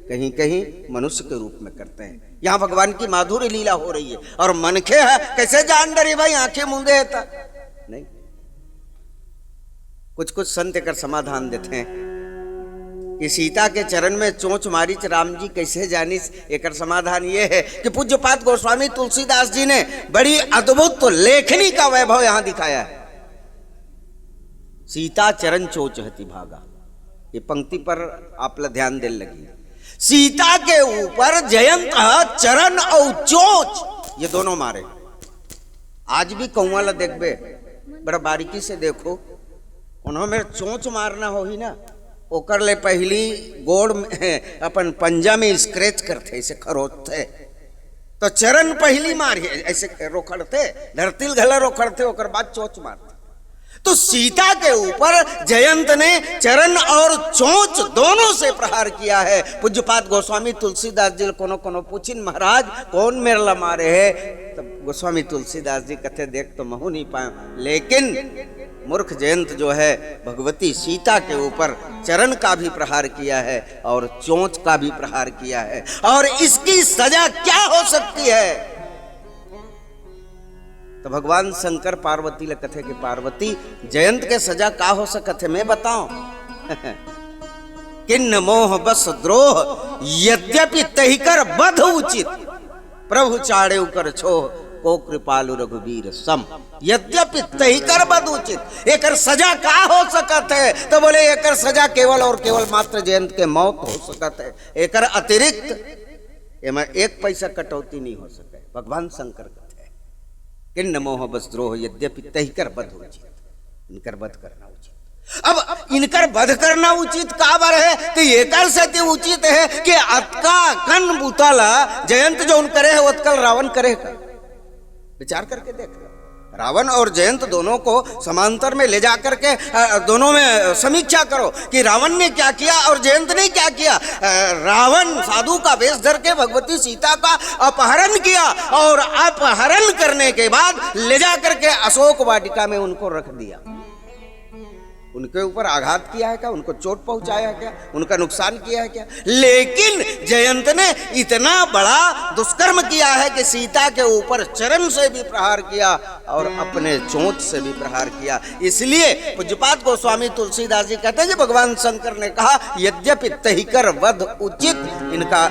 कहीं कहीं मनुष्य के रूप में करते हैं। यहाँ भगवान की माधुर्य लीला हो रही है और मनखे है, कैसे जान डरे भाई, आंखें मूंदे है तो नहीं। कुछ कुछ संत एकर समाधान देथे कि सीता के चरण में चोंच मारिच राम जी कैसे जानिस। एकर समाधान ये है कि पूज्यपाद गोस्वामी तुलसीदास जी ने बड़ी अद्भुत लेखनी का वैभव यहाँ दिखाया है। सीता चरण चोंच हति भागा, ये पंक्ति पर आप ला ध्यान देने लगी। सीता के ऊपर जयंत ह चरण और चोंच, ये दोनों मारे। आज भी कौआ ला देखबे, बड़ा बारीकी से देखो, कोनो मेर चोंच मारना होही ना, ओकर ले पहली गोड़ में, अपन पंजा में स्क्रैच करथे, ऐसे खरोचथे, तो चरण पहली मारही, ऐसे रोखड़थे, धरती ल घला रोखड़थे, ओकर बाद चोंच मारथे। तो सीता के ऊपर जयंत ने चरण और चोंच दोनों से प्रहार किया है। पूज्यपाद गोस्वामी तुलसीदास जी ल कोनो कोनो पूछिन, महाराज, कौन मेर ला मारे है? तब गोस्वामी तुलसीदास जी कथे, देख तो महू नहीं पाए, लेकिन मूर्ख जयंत जो है, भगवती सीता के ऊपर चरण का भी प्रहार किया है और चोंच का भी प्रहार किया है। और इसकी सजा क्या हो सकती है? तो भगवान शंकर पार्वती ल कथे कि पार्वती, जयंत के सजा का हो सकत है, मैं बताओ। किन्न मोह बस द्रोह, यद्यपि तहिकर बध उचित, प्रभु चाड़े उकर छोह, को कृपालु रघुवीर सम। यद्यपि तहिकर बध उचित, एकर सजा का हो सकत है? तो बोले, एकर सजा केवल और केवल मात्र जयंत के मौत हो सकत है। एकर अतिरिक्त एमा एक पैसा कटौती नहीं हो सके। भगवान शंकर कथे, किन्न मोह बस द्रोह, यद्यपि तहिकर बध उचित, इनकर बध करना उचित। अब इनकर बध करना उचित काबर है? तो एकर सेती उचित है कि अतका कन बूता ला जयंत जौन करे है, ओतका ल रावण करे का? विचार करके देख लो। रावण और जयंत दोनों को समांतर में ले जाकर के, अ, दोनों में समीक्षा करो कि रावण ने क्या किया और जयंत ने क्या किया। अ, रावण साधु का वेश धर के भगवती सीता का अपहरण किया और अपहरण करने के बाद ले जाकर के अशोक वाटिका में उनको रख दिया। उनके ऊपर आघात किया है क्या? उनको चोट पहुंचाया है क्या? उनका नुकसान किया है क्या? लेकिन जयंत ने इतना बड़ा दुष्कर्म किया है कि सीता के ऊपर चरण से भी प्रहार किया और अपने चोंच से भी प्रहार किया। इसलिए पूज्यपाद गोस्वामी तुलसीदास जी कहते हैं कि भगवान शंकर ने कहा, "यद्यपि तहिकर वध उचित", इनका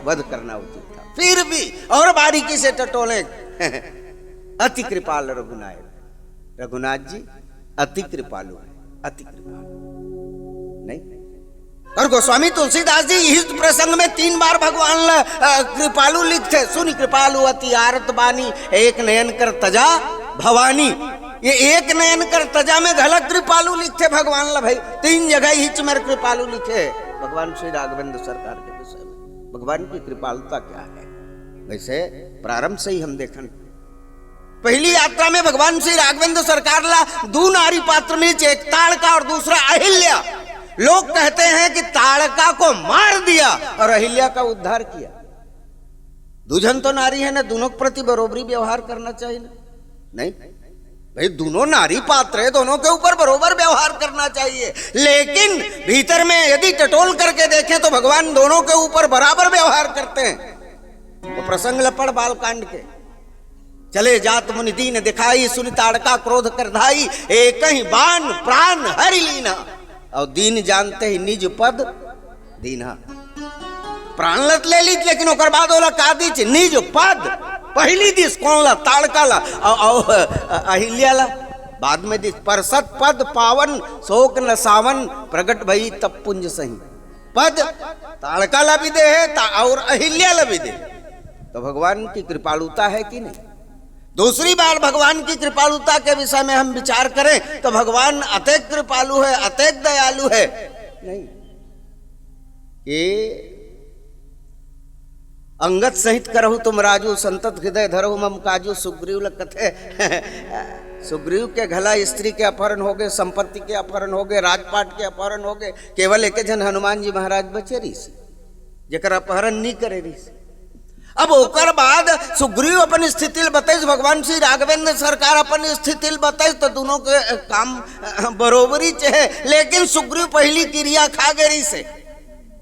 वध करना उचित था, फिर भी और बारीकी से टटोलें। अति कृपाल रघुनायक, रघुनाथ जी अति कृपालु है, अति कृपालु। नहीं? और गोस्वामी तुलसीदास जी इस प्रसंग में तीन बार भगवान ल, अ, कृपालु लिखथे। "सुनि कृपालु अति आरत बानी, एक नयन कर तजा भवानी।" ये "एक नयन कर तजा" में घला कृपालु लिखथे भगवान ल भाई, तीन जगह हिच मेर कृपालु लिखे भगवान श्री राघवेंद्र सरकार के विषय में, भगवान की कृपालुता क्या है। वैसे प्रारंभ से ही हम देखन, पहली यात्रा में भगवान श्री राघवेंद्र सरकार ला दू नारी पात्र मिलिस, एक ताड़का और दूसरा अहिल्या। लोग कहते हैं कि ताड़का को मार दिया और अहिल्या का उद्धार किया। दू झन तो नारी है ना, दोनों के प्रति बरोबरी व्यवहार करना चाहिए ना, नहीं? भाई, दोनों नारी पात्र है, दोनों के ऊपर बरोबर व्यवहार करना चाहिए। लेकिन भीतर में यदि टटोल करके देखें तो भगवान दोनों के ऊपर बराबर व्यवहार करते हैं। वो प्रसंग ल पढ़ बालकांड के। "चले जात मुनि दीन दिखाई, सुनि ताड़का क्रोध कर धाई, एक ही बाण प्राण हरि लीना।" और दीन जानते ही निज पद दीन्हा। प्राण ल त ले लीस, लेकिन ओकर बाद ओला का दीस? निज पद। पहली दीस कोन ला? ताड़का ला। अउ, अउ अहिल्या ला बाद में दीस। "परसत पद पावन शोक न सावन, प्रगट भई तब पुंज सही।" पद ताड़का ला भी दे हे, ता-, और अहिल्या ला भी दे। तो भगवान की कृपालुता है कि नहीं? दूसरी बार भगवान की कृपालुता के विषय में हम विचार करें तो भगवान अतेक कृपालु है, अतेक दयालु है, नहीं? कि "अंगद सहित करहु तुम राजू, संतत हृदय धरहु मम काजू।" सुग्रीव ल कथे, सुग्रीव के घला स्त्री के अपहरण हो गए, संपत्ति के अपहरण हो गए, राजपाट के अपहरण हो गए, केवल एक झन हनुमान जी महाराज बचे रहिस, जेकर अपहरण नी करे रहिस। अब ओकर बाद सुग्रीव अपन स्थिति ल बताइस, भगवान श्री राघवेंद्र सरकार अपन स्थिति ल बताइस, तो दोनों के काम बरोबरी च हे, लेकिन सुग्रीव पहली किरिया खा गे रहिस हे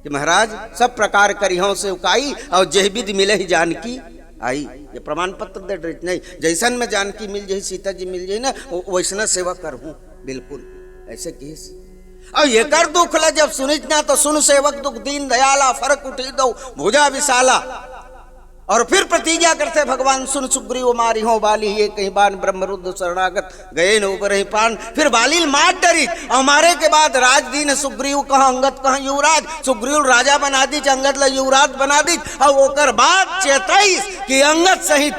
कि "महाराज, सब प्रकार करिहौं सेवकाई, और जेहि बिधि मिलहि जानकी आई।" ये प्रमाण पत्र दे रहिस, नहीं, "जैसन में जानकी मिल जाही, सीता जी मिल जाही ना, वो-, वैसना सेवा करहूँ, बिल्कुल," ऐसे किहिस। और एकर दुख ला जब सुनिस ना, तो "सुन सेवक दुख दीन दयाला, फरक उठी दो भुजा विशाला।" और फिर प्रतिज्ञा करथे भगवान, "सुन सुग्रीव मारिहौं बाली, एक ही बान ब्रह्मरुद्र शरणागत, गए न उबरहि प्राण।" फिर बाली ल मार डरिस, और मारे के बाद राजदीन सुग्रीव कहाँ, अंगद कहाँ युवराज, सुग्रीव राजा बना दीस, अंगद ला युवराज बना दीस, और ओकर बाद चेताइस कि "अंगद सहित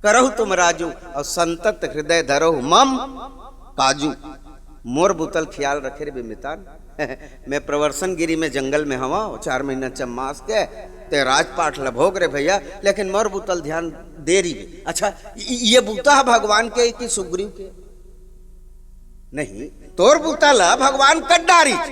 करहु तुम राजू, और संतत हृदय धरहु मम काजू।" मोर बुता ल खियाल रखे रे बे मितान। मैं प्रवर्सन गिरी में जंगल में हवं, चार महीना चम्मास के, ते राजपाट ल भोग रे भैया, लेकिन मोर बुता ल ध्यान दे रही बे। अच्छा, इ-, ये बुता ह भगवान के कि सुग्रीव के? नहीं, तोर बुता ल भगवान कट डारिस।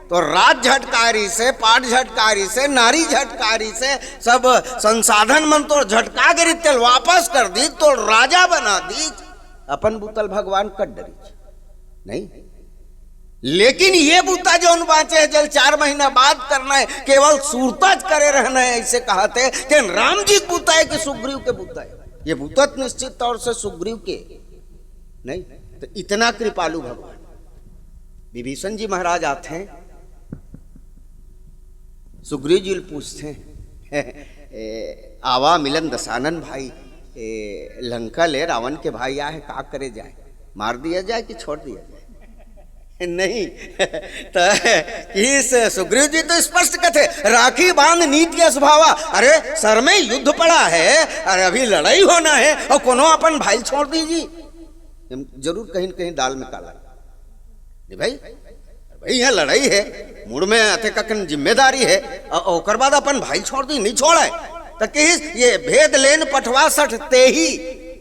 तोर राज झटका रहिस हे, पाट झटका रहिस हे, नारी झटका रहिस हे, सब संसाधन मन तोर झटका गे रहिस, तेल वापस कर दीस, तोर राजा बना दीस, अपन बुता ल भगवान कट डरिस। नहीं, लेकिन ये बुता जौन बाँचे हे, जेल चार महीना बाद करना हे, केवल सुरता च करे रहना हे, ऐसे कहत हे, तेन राम जी के बुता हे कि सुग्रीव के बुता हे? ये बुता त निश्चित तौर से सुग्रीव के, नहीं? तो इतना कृपालु भगवान। विभीषण जी महाराज आथे, सुग्रीव जी ल पूछथे, "ए, आवा मिलन दसानन भाई, ए, लंका ले रावण के भाई आए हे, का करे जाए? मार दिया जाए कि छोड़ दिया जाए?" नहीं, तो इस सुग्रीव जी तो स्पष्ट कथे, "राखी बांध नीत यश भावा।" अरे, सर में युद्ध पड़ा है, अरे, अभी लड़ाई होना है, और कोनो अपन भाई ल छोड़ दीजिए। जरूर कहीं न कहीं दाल में काला है। नहीं भाई, भाई, यहाँ लड़ाई है, मूड़ में अतेक अकन जिम्मेदारी है, अ-, ओकर बाद अपन भाई ल छोड़ दी, नहीं छोड़ा है। तो किस ये भेद लेन पठवा सठ तेही,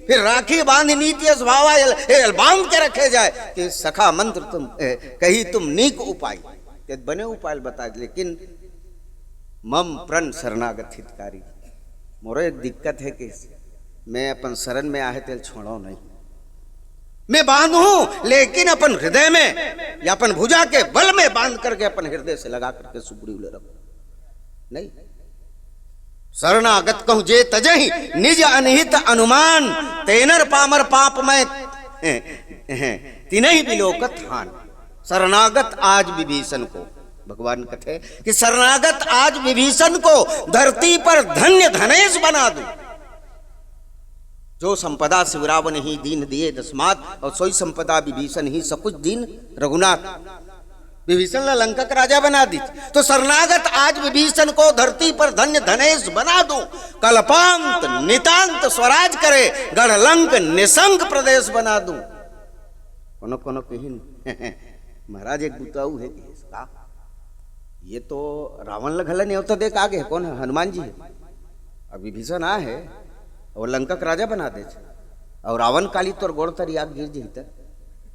फिर राखी बांध नीति अस भावा, एल, एल बांध के रखे जाए कि सखा मंत्र तुम, ए, कही तुम नीक उपाय, ते बने उपाय ल बता दे, लेकिन मम प्रण शरणागत हितकारी। मोरो एक दिक्कत हे कि मैं अपन शरण में आहे तेल छोड़ो नहीं, मैं बांधहूं, लेकिन अपन हृदय में या अपन भुजा के बल में बांध करके अपन हृदय से लगा करके सुपड़ी उले रखो। नहीं, शरणागत कहूं जे तजहि निज अनहित अनुमान, तेनर पामर पाप में तिनहि बिलोकत हान। शरणागत आज विभीषण को, भगवान कथे कि शरणागत आज विभीषण को धरती पर धन्य धनेश बना दूं। जो संपदा शिव रावनहि दीन्ह दिए दसमात, और सोई संपदा विभीषणहि सकुच दीन्ह रघुनाथ। विभीषण ला लंका के राजा बना दीस, तो शरणागत आज विभीषण को धरती पर धन्य धनेश बना दूं, कल्पांत नितांत स्वराज करे, गढ़ लंक निशंक प्रदेश बना दूं। कोनो कोनो कहिन, महाराज एक बुता अउ हे कहिस का, ये तो रावण ल घला नेवता दे के आगे हे, कोन हे? हनुमान जी हे। अब विभीषण आहे, अउ लंका के राजा बना देथे, अउ रावण काली तोर गोड़ तरी आके गिर जही त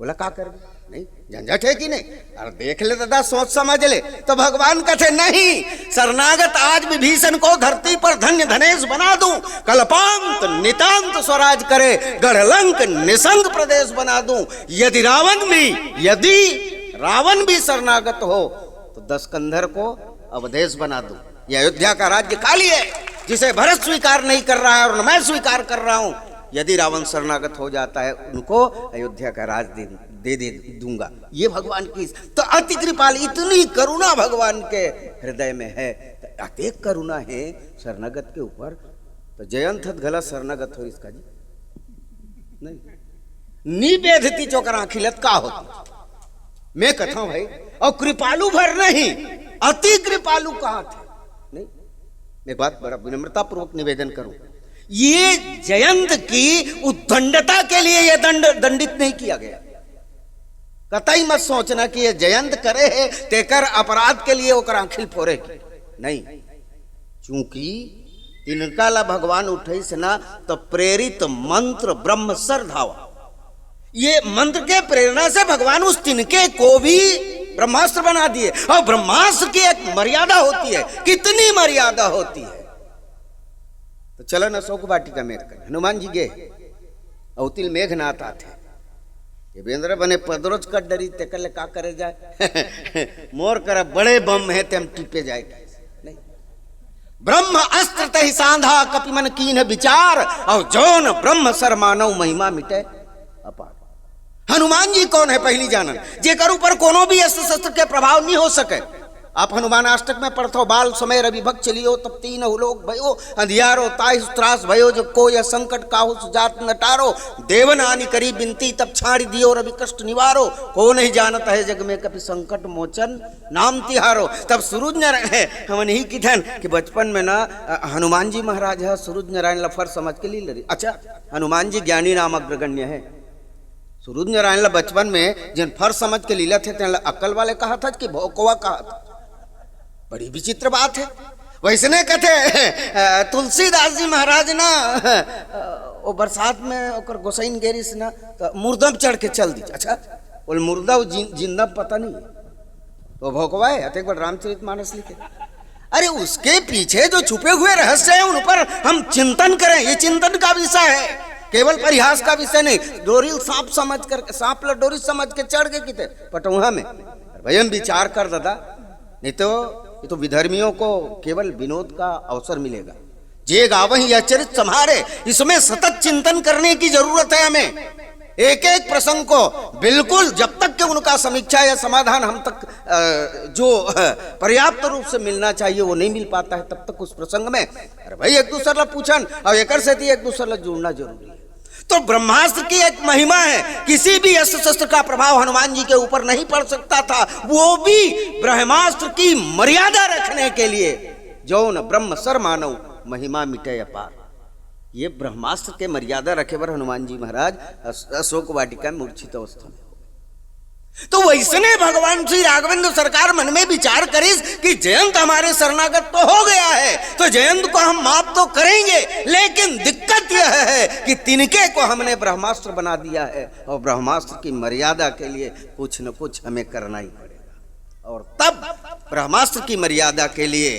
ओला का करबे? नहीं, झंझट हे कि नहीं? अरे देख ले दादा, सोच समझ ले। तो भगवान कथे नहीं, शरणागत आज विभीषण को धरती पर धन्य धनेश बना दूं, कल्पांत नितांत स्वराज करे, गढ़ लंक निशंक प्रदेश बना दूं। यदि रावण भी, यदि रावण भी शरणागत हो तो दसकंधर को अवधेश बना दूं। ये अयोध्या का राज्य खाली है, जिसे भरत स्वीकार नहीं कर रहा है और न मैं स्वीकार कर रहा हूं। यदि रावण शरणागत हो जाता है, उनको अयोध्या का राज दे, दे, दे दूंगा। ये भगवान की तो अति कृपाल, इतनी करुणा भगवान के हृदय में है। तो अतेक करुणा है शरणागत के ऊपर। तो जयंत हत घला शरणागत हो इसका जी नहीं, नी बेधती चोकर आंखी लत का होती। मैं कथा भाई, और कृपालु भर नहीं, अति कृपालु कहा थे। नहीं, मैं बात बड़ा विनम्रता पूर्वक निवेदन करूं, ये जयंत की उद्दंडता के लिए यह दंड, दंडित नहीं किया गया। कतई मत सोचना कि ये जयंत करे है, तेकर अपराध के लिए ओकर आंखिल फोरे की। नहीं, चूंकि तिनका ला भगवान उठइस ना, तो प्रेरित मंत्र ब्रह्म सर धावा। ये मंत्र के प्रेरणा से भगवान उस तिनके को भी ब्रह्मास्त्र बना दिए। और ब्रह्मास्त्र की एक मर्यादा होती है, कितनी मर्यादा होती है। तो चलन अशोक वाटिका मेर कर, हनुमान जी गे, अवतिल मेघनाथ आथे। ये बेंद्रा बने पदरोज कर डरी, तेकर ले का करे जाए? मोर करा बड़े बम है, ते हम टिपे जाए। नहीं, ब्रह्म अस्त्र तहि सांधा, कपि मन कीन्ह विचार, और जौन ब्रह्म सर मानव, महिमा मिटे अपार। हनुमान जी कौन है, पहली जानन, जेकर ऊपर कोनो भी अस्त्र शस्त्र के प्रभाव नहीं हो सके। आप हनुमान अष्टक में पढ़थो, बाल समय रवि भक्ष लियो, तब तीनहु लोक भयो अंधियारो, ताहि त्रास भयो जो कोय, संकट काहू सुजात न टारो। देवन आनि करी बिनती, तब छाड़ि दियो रवि कष्ट निवारो। को नहीं जानत है जग में कपि, संकट मोचन नाम तिहारो। तब सूरज नारायण है, हमन ही किथन कि बचपन में ना, अ, हनुमान जी महाराज है, सूरज नारायण ला फर समझ के लील रही। अच्छा, हनुमान जी ज्ञानी नाम अग्रगण्य है। सूरज नारायण ला बचपन में जेन फर समझ के लीलत हे, तेन ला अक्कल वाले कहा था कि भोकवा कहा था। बड़ी विचित्र बात है। वैसने कथे, अ, तुलसीदास जी महाराज ना, अ, वो बरसात में ओकर गोसाइन गेरिस ना, तो मुर्दा में चढ़ के चल दी। अच्छा, बोले मुर्दा, वो जिन-, जिंदा पता नहीं। तो भोकवा है, अतेक बड़ रामचरित मानस लिखे। अरे, उसके पीछे जो छुपे हुए रहस्य हैं, उन पर हम चिंतन करें, ये चिंतन का विषय है। केवल परिहास का विषय नहीं। डोरिल सांप समझ करके, सांप ला डोरी समझ के चढ़ गए किते पटौहा में। अरे भाई, हम विचार कर दादा, नहीं तो ये तो विधर्मियों को केवल विनोद का अवसर मिलेगा। जे गावहि यह चरित सम्हारे, इसमें सतत चिंतन करने की जरूरत है हमें। एक एक प्रसंग को बिल्कुल, जब तक कि उनका समीक्षा या समाधान हम तक, अ, जो, अ, पर्याप्त रूप से मिलना चाहिए, वो नहीं मिल पाता है, तब तक उस प्रसंग में, अरे भाई, एक दूसर ला पूछन और एकर से एक दूसर ला जुड़ना जरूरी है। तो ब्रह्मास्त्र की एक महिमा है, किसी भी अस्त्र शस्त्र का प्रभाव हनुमान जी के ऊपर नहीं पड़ सकता था, वो भी ब्रह्मास्त्र की मर्यादा रखने के लिए, जौन ब्रह्म सर मानव, महिमा मिटे अपार। ये ब्रह्मास्त्र के मर्यादा रखे बर हनुमान जी महाराज अस-, अशोक वाटिका में मूर्छित अवस्था में हो गए। तो वैसने भगवान श्री राघवेंद्र सरकार मन में विचार करिस कि जयंत हमारे शरणागत तो हो गया है, तो जयंत को हम माफ तो करेंगे, लेकिन दिक्कत यह है कि तिनके को हमने ब्रह्मास्त्र बना दिया है और ब्रह्मास्त्र की मर्यादा के लिए कुछ न कुछ हमें करना ही पड़ेगा। और तब ब्रह्मास्त्र की मर्यादा के लिए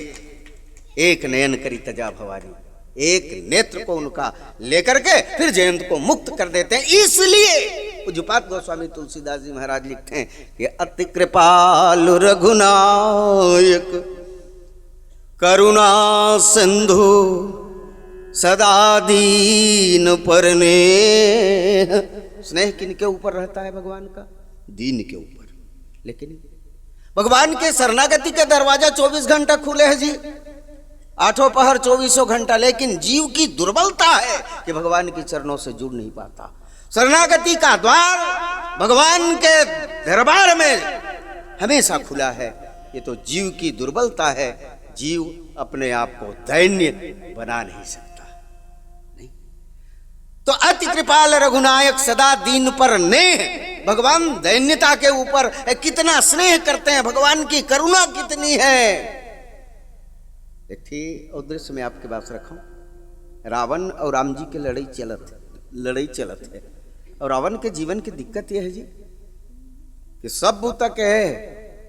एक नयन करी तजा भवानी, एक नेत्र को उनका लेकर के फिर जयंत को मुक्त कर देते हैं। इसलिए पूज्यपाद गोस्वामी तुलसीदास जी महाराज लिखते हैं कि अति कृपालु रघुनायक करुणा सिंधु सदा दीन पर ने। स्नेह किनके ऊपर रहता है भगवान का? दीन के ऊपर। लेकिन भगवान के शरणागति के दरवाजा चौबीस घंटा खुले हैं जी, आठों पहर चौबीसों घंटा, लेकिन जीव की दुर्बलता है कि भगवान के चरणों से जुड़ नहीं पाता। शरणागति का द्वार भगवान के दरबार में हमेशा खुला है। ये तो जीव की दुर्बलता है, जीव अपने आप को दैन्य बना नहीं सकता। नहीं तो अति कृपाल रघुनायक सदा दीन पर नेह, भगवान दैन्यता के ऊपर कितना स्नेह करते हैं, भगवान की करुणा कितनी है। एक ठी और दृश्य मैं आपके पास रखा हूं। रावण और राम जी के लड़ाई चलत है, लड़ाई चलत है। और रावण के जीवन की दिक्कत यह है जी कि सब बुता के है,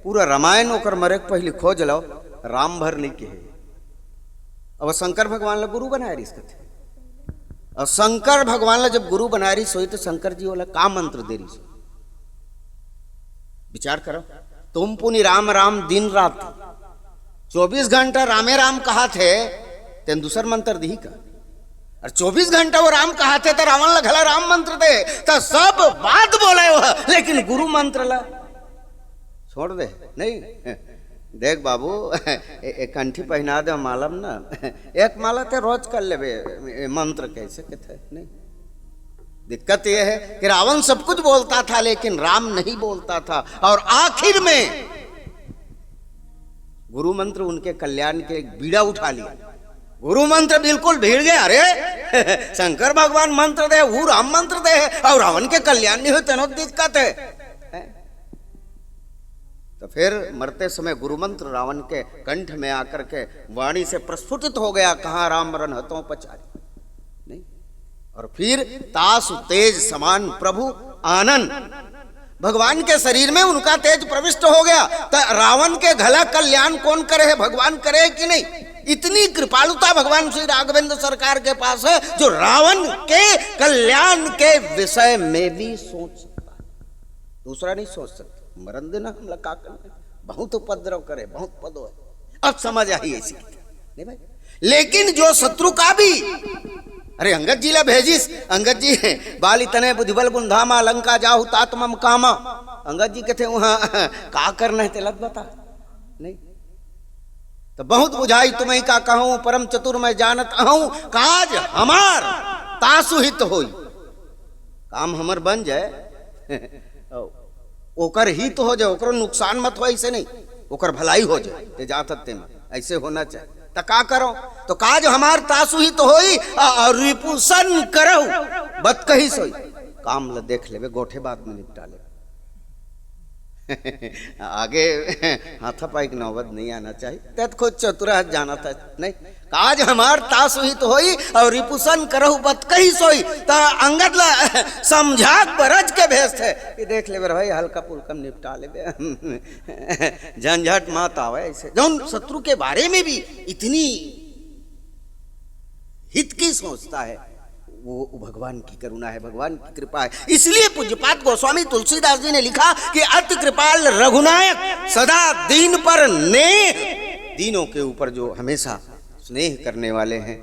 पूरा रामायण ओकर मरे के पहले खोज लो, राम भर नहीं के है। अब शंकर भगवान ला गुरु बनाए रहिस कथे। और शंकर भगवान ला जब गुरु बनाए रहिस होई तो शंकर जी वाला का मंत्र दे रहिस होई? विचार करो, तुम पुनि राम राम दिन रात, चौबीस घंटा रामे राम कहा थे, तेन दूसर मंत्र दिही का? और चौबीस घंटा वो राम कहा थे तो रावण ला घला राम मंत्र दे, तो सब बात बोले वो, लेकिन गुरु मंत्र ला छोड़ दे। नहीं, देख बाबू, ए-, एक कंठी पहना दे मालम ना, एक माला ते रोज कर लेबे, ए, मंत्र कैसे कहते हैं, नहीं। दिक्कत यह है कि रावण सब कुछ बोलता था, लेकिन राम नहीं बोलता था, और आखिर में गुरु मंत्र उनके कल्याण के लिए बीड़ा उठा लिया। गुरु मंत्र बिल्कुल भिड़ गया। अरे, शंकर भगवान मंत्र दे, वो राम मंत्र दे, और रावण के कल्याण नहीं हो, तेनो दिक्कत है, हैं? तो फिर मरते समय गुरु मंत्र रावण के कंठ में आकर के वाणी से प्रस्फुटित हो गया, कहाँ राम मरण हतों पचारी। नहीं, और फिर तासु तेज समान प्रभु आनन, भगवान के शरीर में उनका तेज प्रविष्ट हो गया। तो रावण के घला कल्याण कौन करे है? भगवान करे है कि नहीं? इतनी कृपालुता भगवान श्री राघवेंद्र सरकार के पास है, जो रावण के कल्याण के विषय में भी सोच सकता है, दूसरा नहीं सोच सकता। मरण देना हमला का करना, बहुत उपद्रव करे, बहुत पदो है। अब समझ आई ऐसी, नहीं भाई। लेकिन जो शत्रु का भी, अरे, अंगद जी ला भेजिस, अंगद जी, बाली तने बुधिबल गुंधामा, लंका जाहु तात मम कामा। अंगद जी कहते वहां का करना है, तेलत बता। नहीं तो बहुत बुझाई तुम्हें का कहूं, परम चतुर मैं जानत अहूं, काज हमार तासु हित होई। काम हमर बन जाए, ओकर हित हो जाए, ओकरो नुकसान मत हो, ऐसे नहीं, ओकर भलाई हो जाए। ते जात हत्ते में ऐसे होना चाहिए। त का करो? तो काज हमार तासु हित होई, अ-, और रिपुसन करहु बत कही सोई। काम ल देख लेबे, गोठे बाद में निपटा लेबे। आगे हाथापाई के नौबत नहीं आना चाहिए। तै तो खुद चतुरा जाना था, नहीं? काज हमार तासु हित होई और रिपुसन करहु बत कही सोई। त अंगद ला समझा के बरज के भेजथे कि देख लेबे रे भाई, हल्का फुल्का निपटा लेबे। झंझट मत आवे ऐसे। जौन शत्रु के बारे में भी इतनी हित की सोचता है, वो भगवान की करुणा है, भगवान की कृपा है। इसलिए पूज्यपाद गोस्वामी तुलसीदास जी ने लिखा कि अति कृपाल रघुनायक सदा दीन पर नेह, दीनों के ऊपर जो हमेशा स्नेह करने वाले हैं,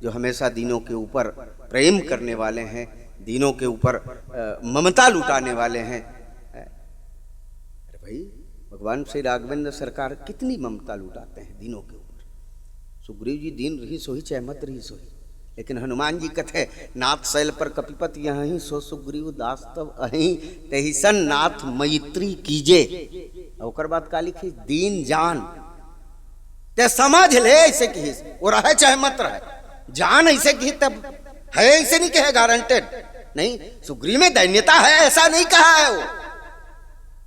जो हमेशा दीनों के ऊपर प्रेम करने वाले हैं, दीनों के ऊपर, अ, ममता लुटाने वाले हैं। अरे भाई, भगवान श्री राघवेंद्र सरकार कितनी ममता लुटाते हैं दीनों के ऊपर। सुग्रीव जी दीन रहिस होही चाहे मत रहिस होही, लेकिन हनुमान जी कथे, नाथ शैल पर कपिपत यहीं, सो सुग्रीव दास तब अहीं, तेहिसन नाथ मैत्री कीजे। और ओकर बाद का लिखी, दीन जान। ते समझ ले, ऐसे किहिस, वो रहे चाहे मत रहे, जान ऐसे किहिस, तब है ऐसे नहीं कहे, गारंटेड नहीं। सुग्रीव में दैन्यता है, ऐसा नहीं कहा है वो।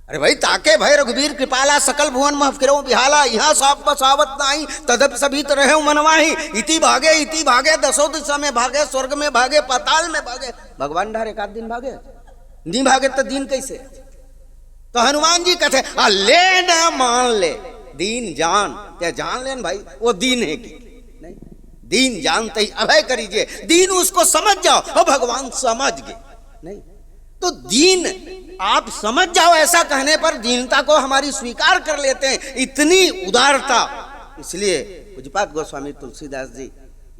अरे भाई, ताके भय रघुबीर कृपाला, सकल भुवन मह फिरौ बिहाला, इहाँ साप बसावत नाही, तदप सभी तरह मनवाही। इति भागे, इति भागे, दसो दिशा में भागे, स्वर्ग में भागे, पाताल में भागे। भगवान डहर एक आध दिन भागे, नी भागे त दीन कैसे? तो हनुमान जी कथे, "आ ले ना मान ले, दीन जान।" ते जान लेन भाई, वो दीन है कि नहीं? दीन जानते ही अभय करीजिए, दीन उसको समझ जाओ। और भगवान समझ गए, नहीं? तो दीन आप समझ जाओ, ऐसा कहने पर दीनता को हमारी स्वीकार कर लेते हैं, इतनी उदारता। इसलिए पूज्यपाद गोस्वामी तुलसीदास जी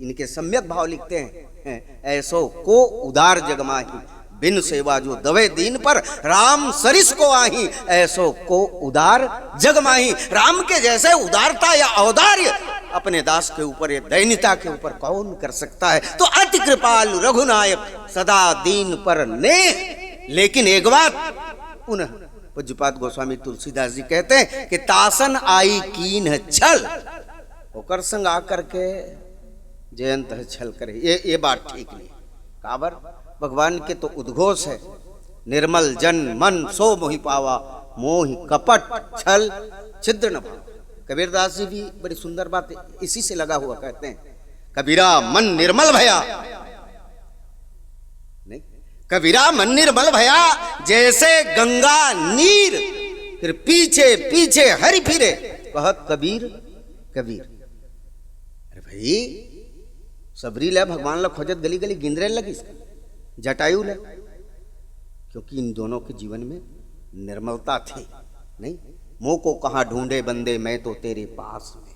इनके सम्यक भाव लिखते हैं, "ऐसो को उदार जग माही, बिन सेवा जो दवे दीन पर, राम सरिस को आही, ऐसो को उदार जग माही।" राम के जैसे उदारता या औदार्य अपने दास के ऊपर या दैन्यता के ऊपर कौन कर सकता है? तो अति कृपालु रघुनायक, सदा दीन पर नेह। लेकिन एक बात पुनः पूज्यपाद गोस्वामी तुलसीदास जी कहते हैं कि "तासन आई कीन्ह छल", ओकर संग आकर के जयंत ह छल करे, ये, ये बात ठीक नहीं। काबर? भगवान के तो उद्घोष है, "निर्मल जन मन सो मोहि पावा, मोहि कपट छल छिद्र न भावा।" कबीरदास जी भी बड़ी सुंदर बात इसी से लगा हुआ कहते हैं, "कबीरा मन निर्मल भया", नहीं, "कबीरा मन निर्मल भया, जैसे गंगा नीर, फिर पीछे पीछे हरि फिरे, कहत कबीर कबीर।" अरे भाई, सबरी ले भगवान ला खोजत गली गली गिंदरे लगिस, जटायु ले, क्योंकि इन दोनों के जीवन में निर्मलता थी। नहीं, "मोको कहाँ ढूंढे बंदे, मैं तो तेरे पास में।"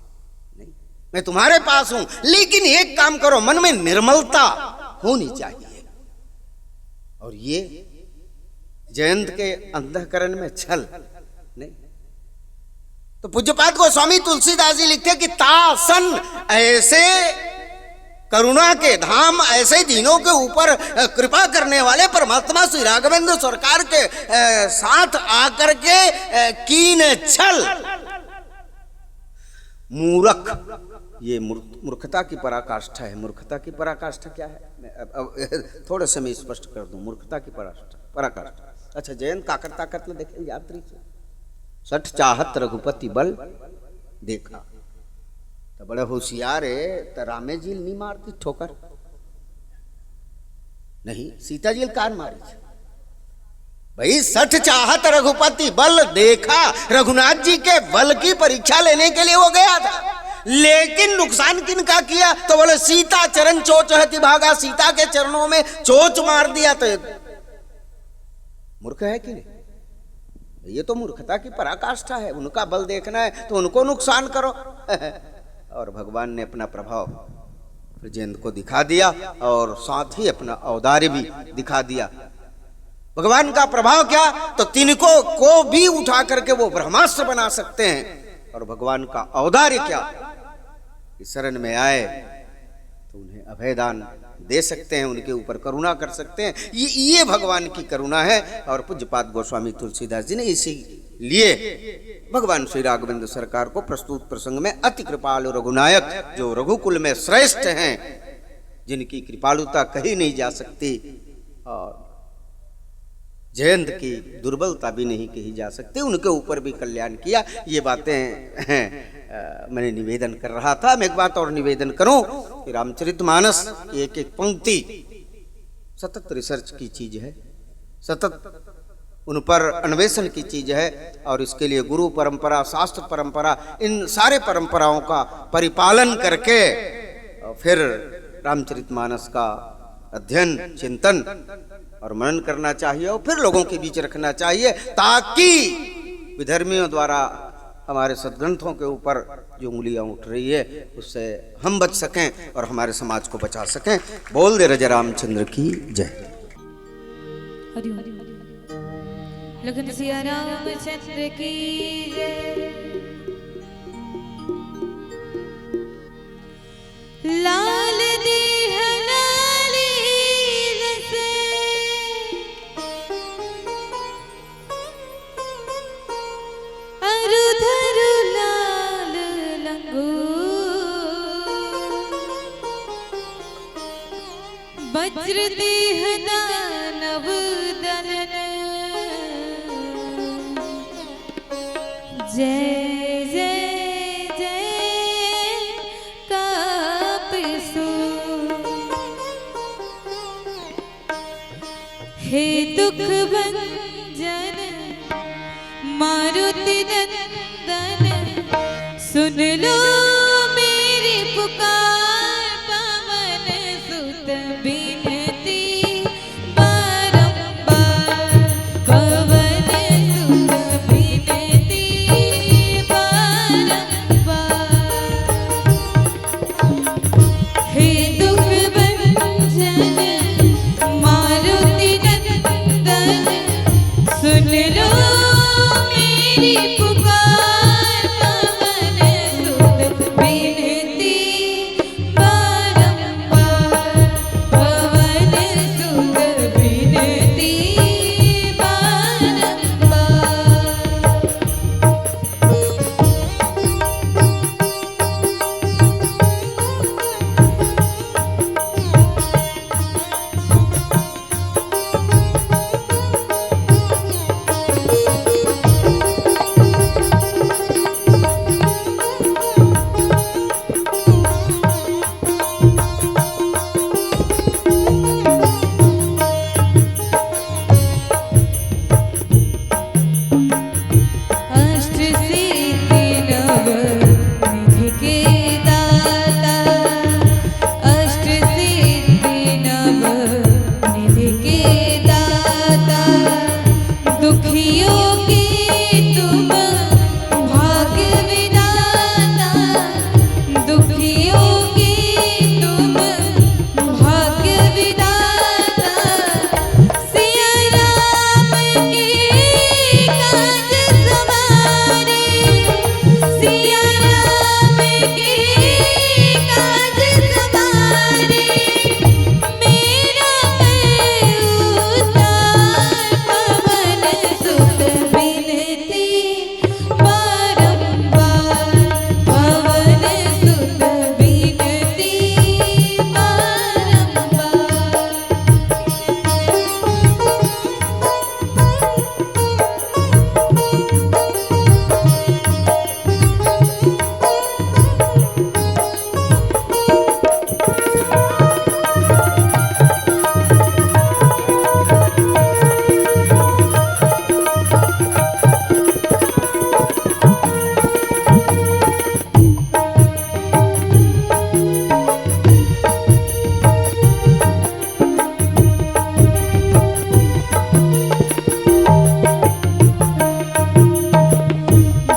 नहीं, "मैं तुम्हारे पास हूं, लेकिन एक काम करो, मन में निर्मलता होनी चाहिए।" और ये जयंत के अंतःकरण में छल नहीं। तो पूज्यपाद गोस्वामी तुलसीदास जी लिखते कि "तासन", ऐसे करुणा के धाम, ऐसे दीनों के ऊपर, अ, कृपा करने वाले परमात्मा श्री राघवेंद्र सरकार के, अ, साथ आकर के, अ, कीन्ह छल, मूरख, ये मूर्ख-, मूर्खता की पराकाष्ठा है। मूर्खता की पराकाष्ठा क्या है? मैं अब, अब थोड़े से मैं स्पष्ट कर दूं, मूर्खता की पराकाष्ठा, पराकाष्ठा। अच्छा, जयंत काकर ताकत में देखे, याद रखिए, "सठ चाहत रघुपति बल देखा।" तो बड़े होशियार है, तो रामे जी नहीं मारती ठोकर, नहीं, सीता जी कान मारी थी। भाई, "सठ चाहत रघुपति बल देखा", रघुनाथ जी के बल की परीक्षा लेने के लिए वो गया था, लेकिन नुकसान किन का किया? तो बोले, "सीता चरण चोच हति भागा", सीता के चरणों में चोच मार दिया। तो ये मूर्ख है कि नहीं? ये तो मूर्खता की पराकाष्ठा है। उनका बल देखना है तो उनको नुकसान करो। और भगवान ने अपना प्रभाव ब्रजेंद्र को दिखा दिया और साथ ही अपना औदार्य भी दिखा दिया। भगवान का प्रभाव क्या, तो तिनको को भी उठा करके वो ब्रह्मास्त्र बना सकते हैं। और भगवान का औदार्य क्या, कि शरण में आए तो उन्हें अभयदान दे सकते हैं, उनके ऊपर करुणा कर सकते हैं। ये, ये भगवान की करुणा है। और पूज्यपाद गोस्वामी तुलसीदास जी ने इसीलिए भगवान श्री राघवेंद्र सरकार को प्रस्तुत प्रसंग में अति कृपालु रघुनायक, जो रघुकुल में श्रेष्ठ हैं, जिनकी कृपालुता कही नहीं जा सकती और जयंत की दुर्बलता भी नहीं कही जा सकती, उनके ऊपर भी कल्याण किया। ये बातें हैं, अ, मैंने निवेदन कर रहा था। मैं एक बात और निवेदन करूं कि रामचरितमानस की एक एक पंक्ति सतत रिसर्च की चीज है, सतत उन पर अन्वेषण की चीज है, और इसके लिए गुरु परंपरा, शास्त्र परंपरा, इन सारे परंपराओं का परिपालन करके, अ, फिर रामचरितमानस का अध्ययन, चिंतन और मनन करना चाहिए और फिर लोगों के बीच रखना चाहिए, ताकि विधर्मियों द्वारा हमारे सदग्रंथों के ऊपर जो उंगलियां उठ रही है, उससे हम बच सकें और हमारे समाज को बचा सकें। बोल दे राजा रामचंद्र की जय। हरिओम। लखन सिया रामचंद्र की जय। लाल देहनाली रसे अरु धरु लाल लंगू। वज्र देह दानव दलन जय जय जय कापसु। हे दुख भंजन मारुति नंदन, सुन लो मेरी पुकार। पवन सुत बिनती बारंबार, पवन सुत बिनती बारंबार। हे दुख भंजन मारुति नंदन, सुन लो मेरी पुकार। पवन सुत बिनती बारंबार, पवन सुत बिनती बारंबार। अष्ट सिद्धि नव निधि के दाता, अष्ट सिद्धि नव निधि के दाता, दुखियों के तुम भाग्य विधाता, दुखियों के तुम भाग्य विधाता। सिया राम के काज संवारे, सिया राम के काज संवारे, मेरा मैं उतार। पवन सुत बिनती बारंबार, पवन सुत बिनती बारंबार।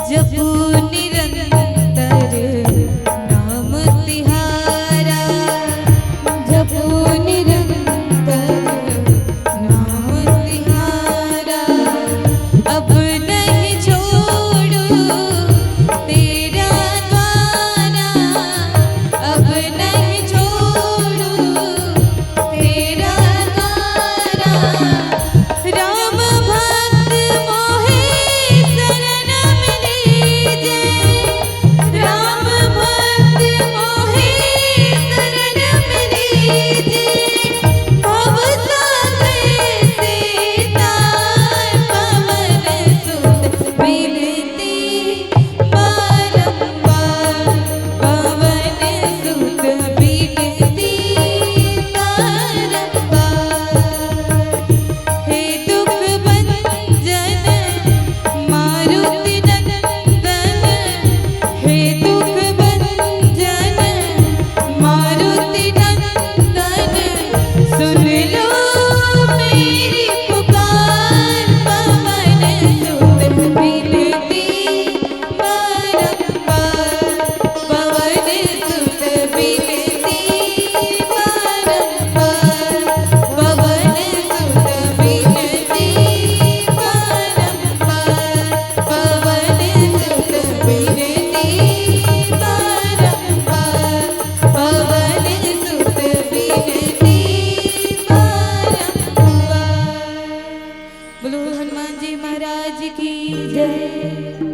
जपू निरंतर नाम तिहारा, जपू निरंतर नाम तिहारा। अब नहीं छोड़ू तेरा द्वारा, अब नहीं छोड़ू तेरा द्वारा। राम भक्त मोहे शरण में लीजे, राम भक्त मोहे शरण में लीजे। भव सागर से तार पवन सुत बिनती बारंबार, पवन सुत बिनती बारंबार। हे दुख भंजन मारुति नंदन, हे दुख भंजन मारुति नंदन, सुन लो मेरी पुकार। पवन सुत बिनती बारंबार, पवन सुत बिनती बारंबार, पवन सुत बिनती बारंबार, पवन सुत बिनती बारंबार, पवन सुत बिनती बारंबार। बोलो हनुमान जी महाराज की जय।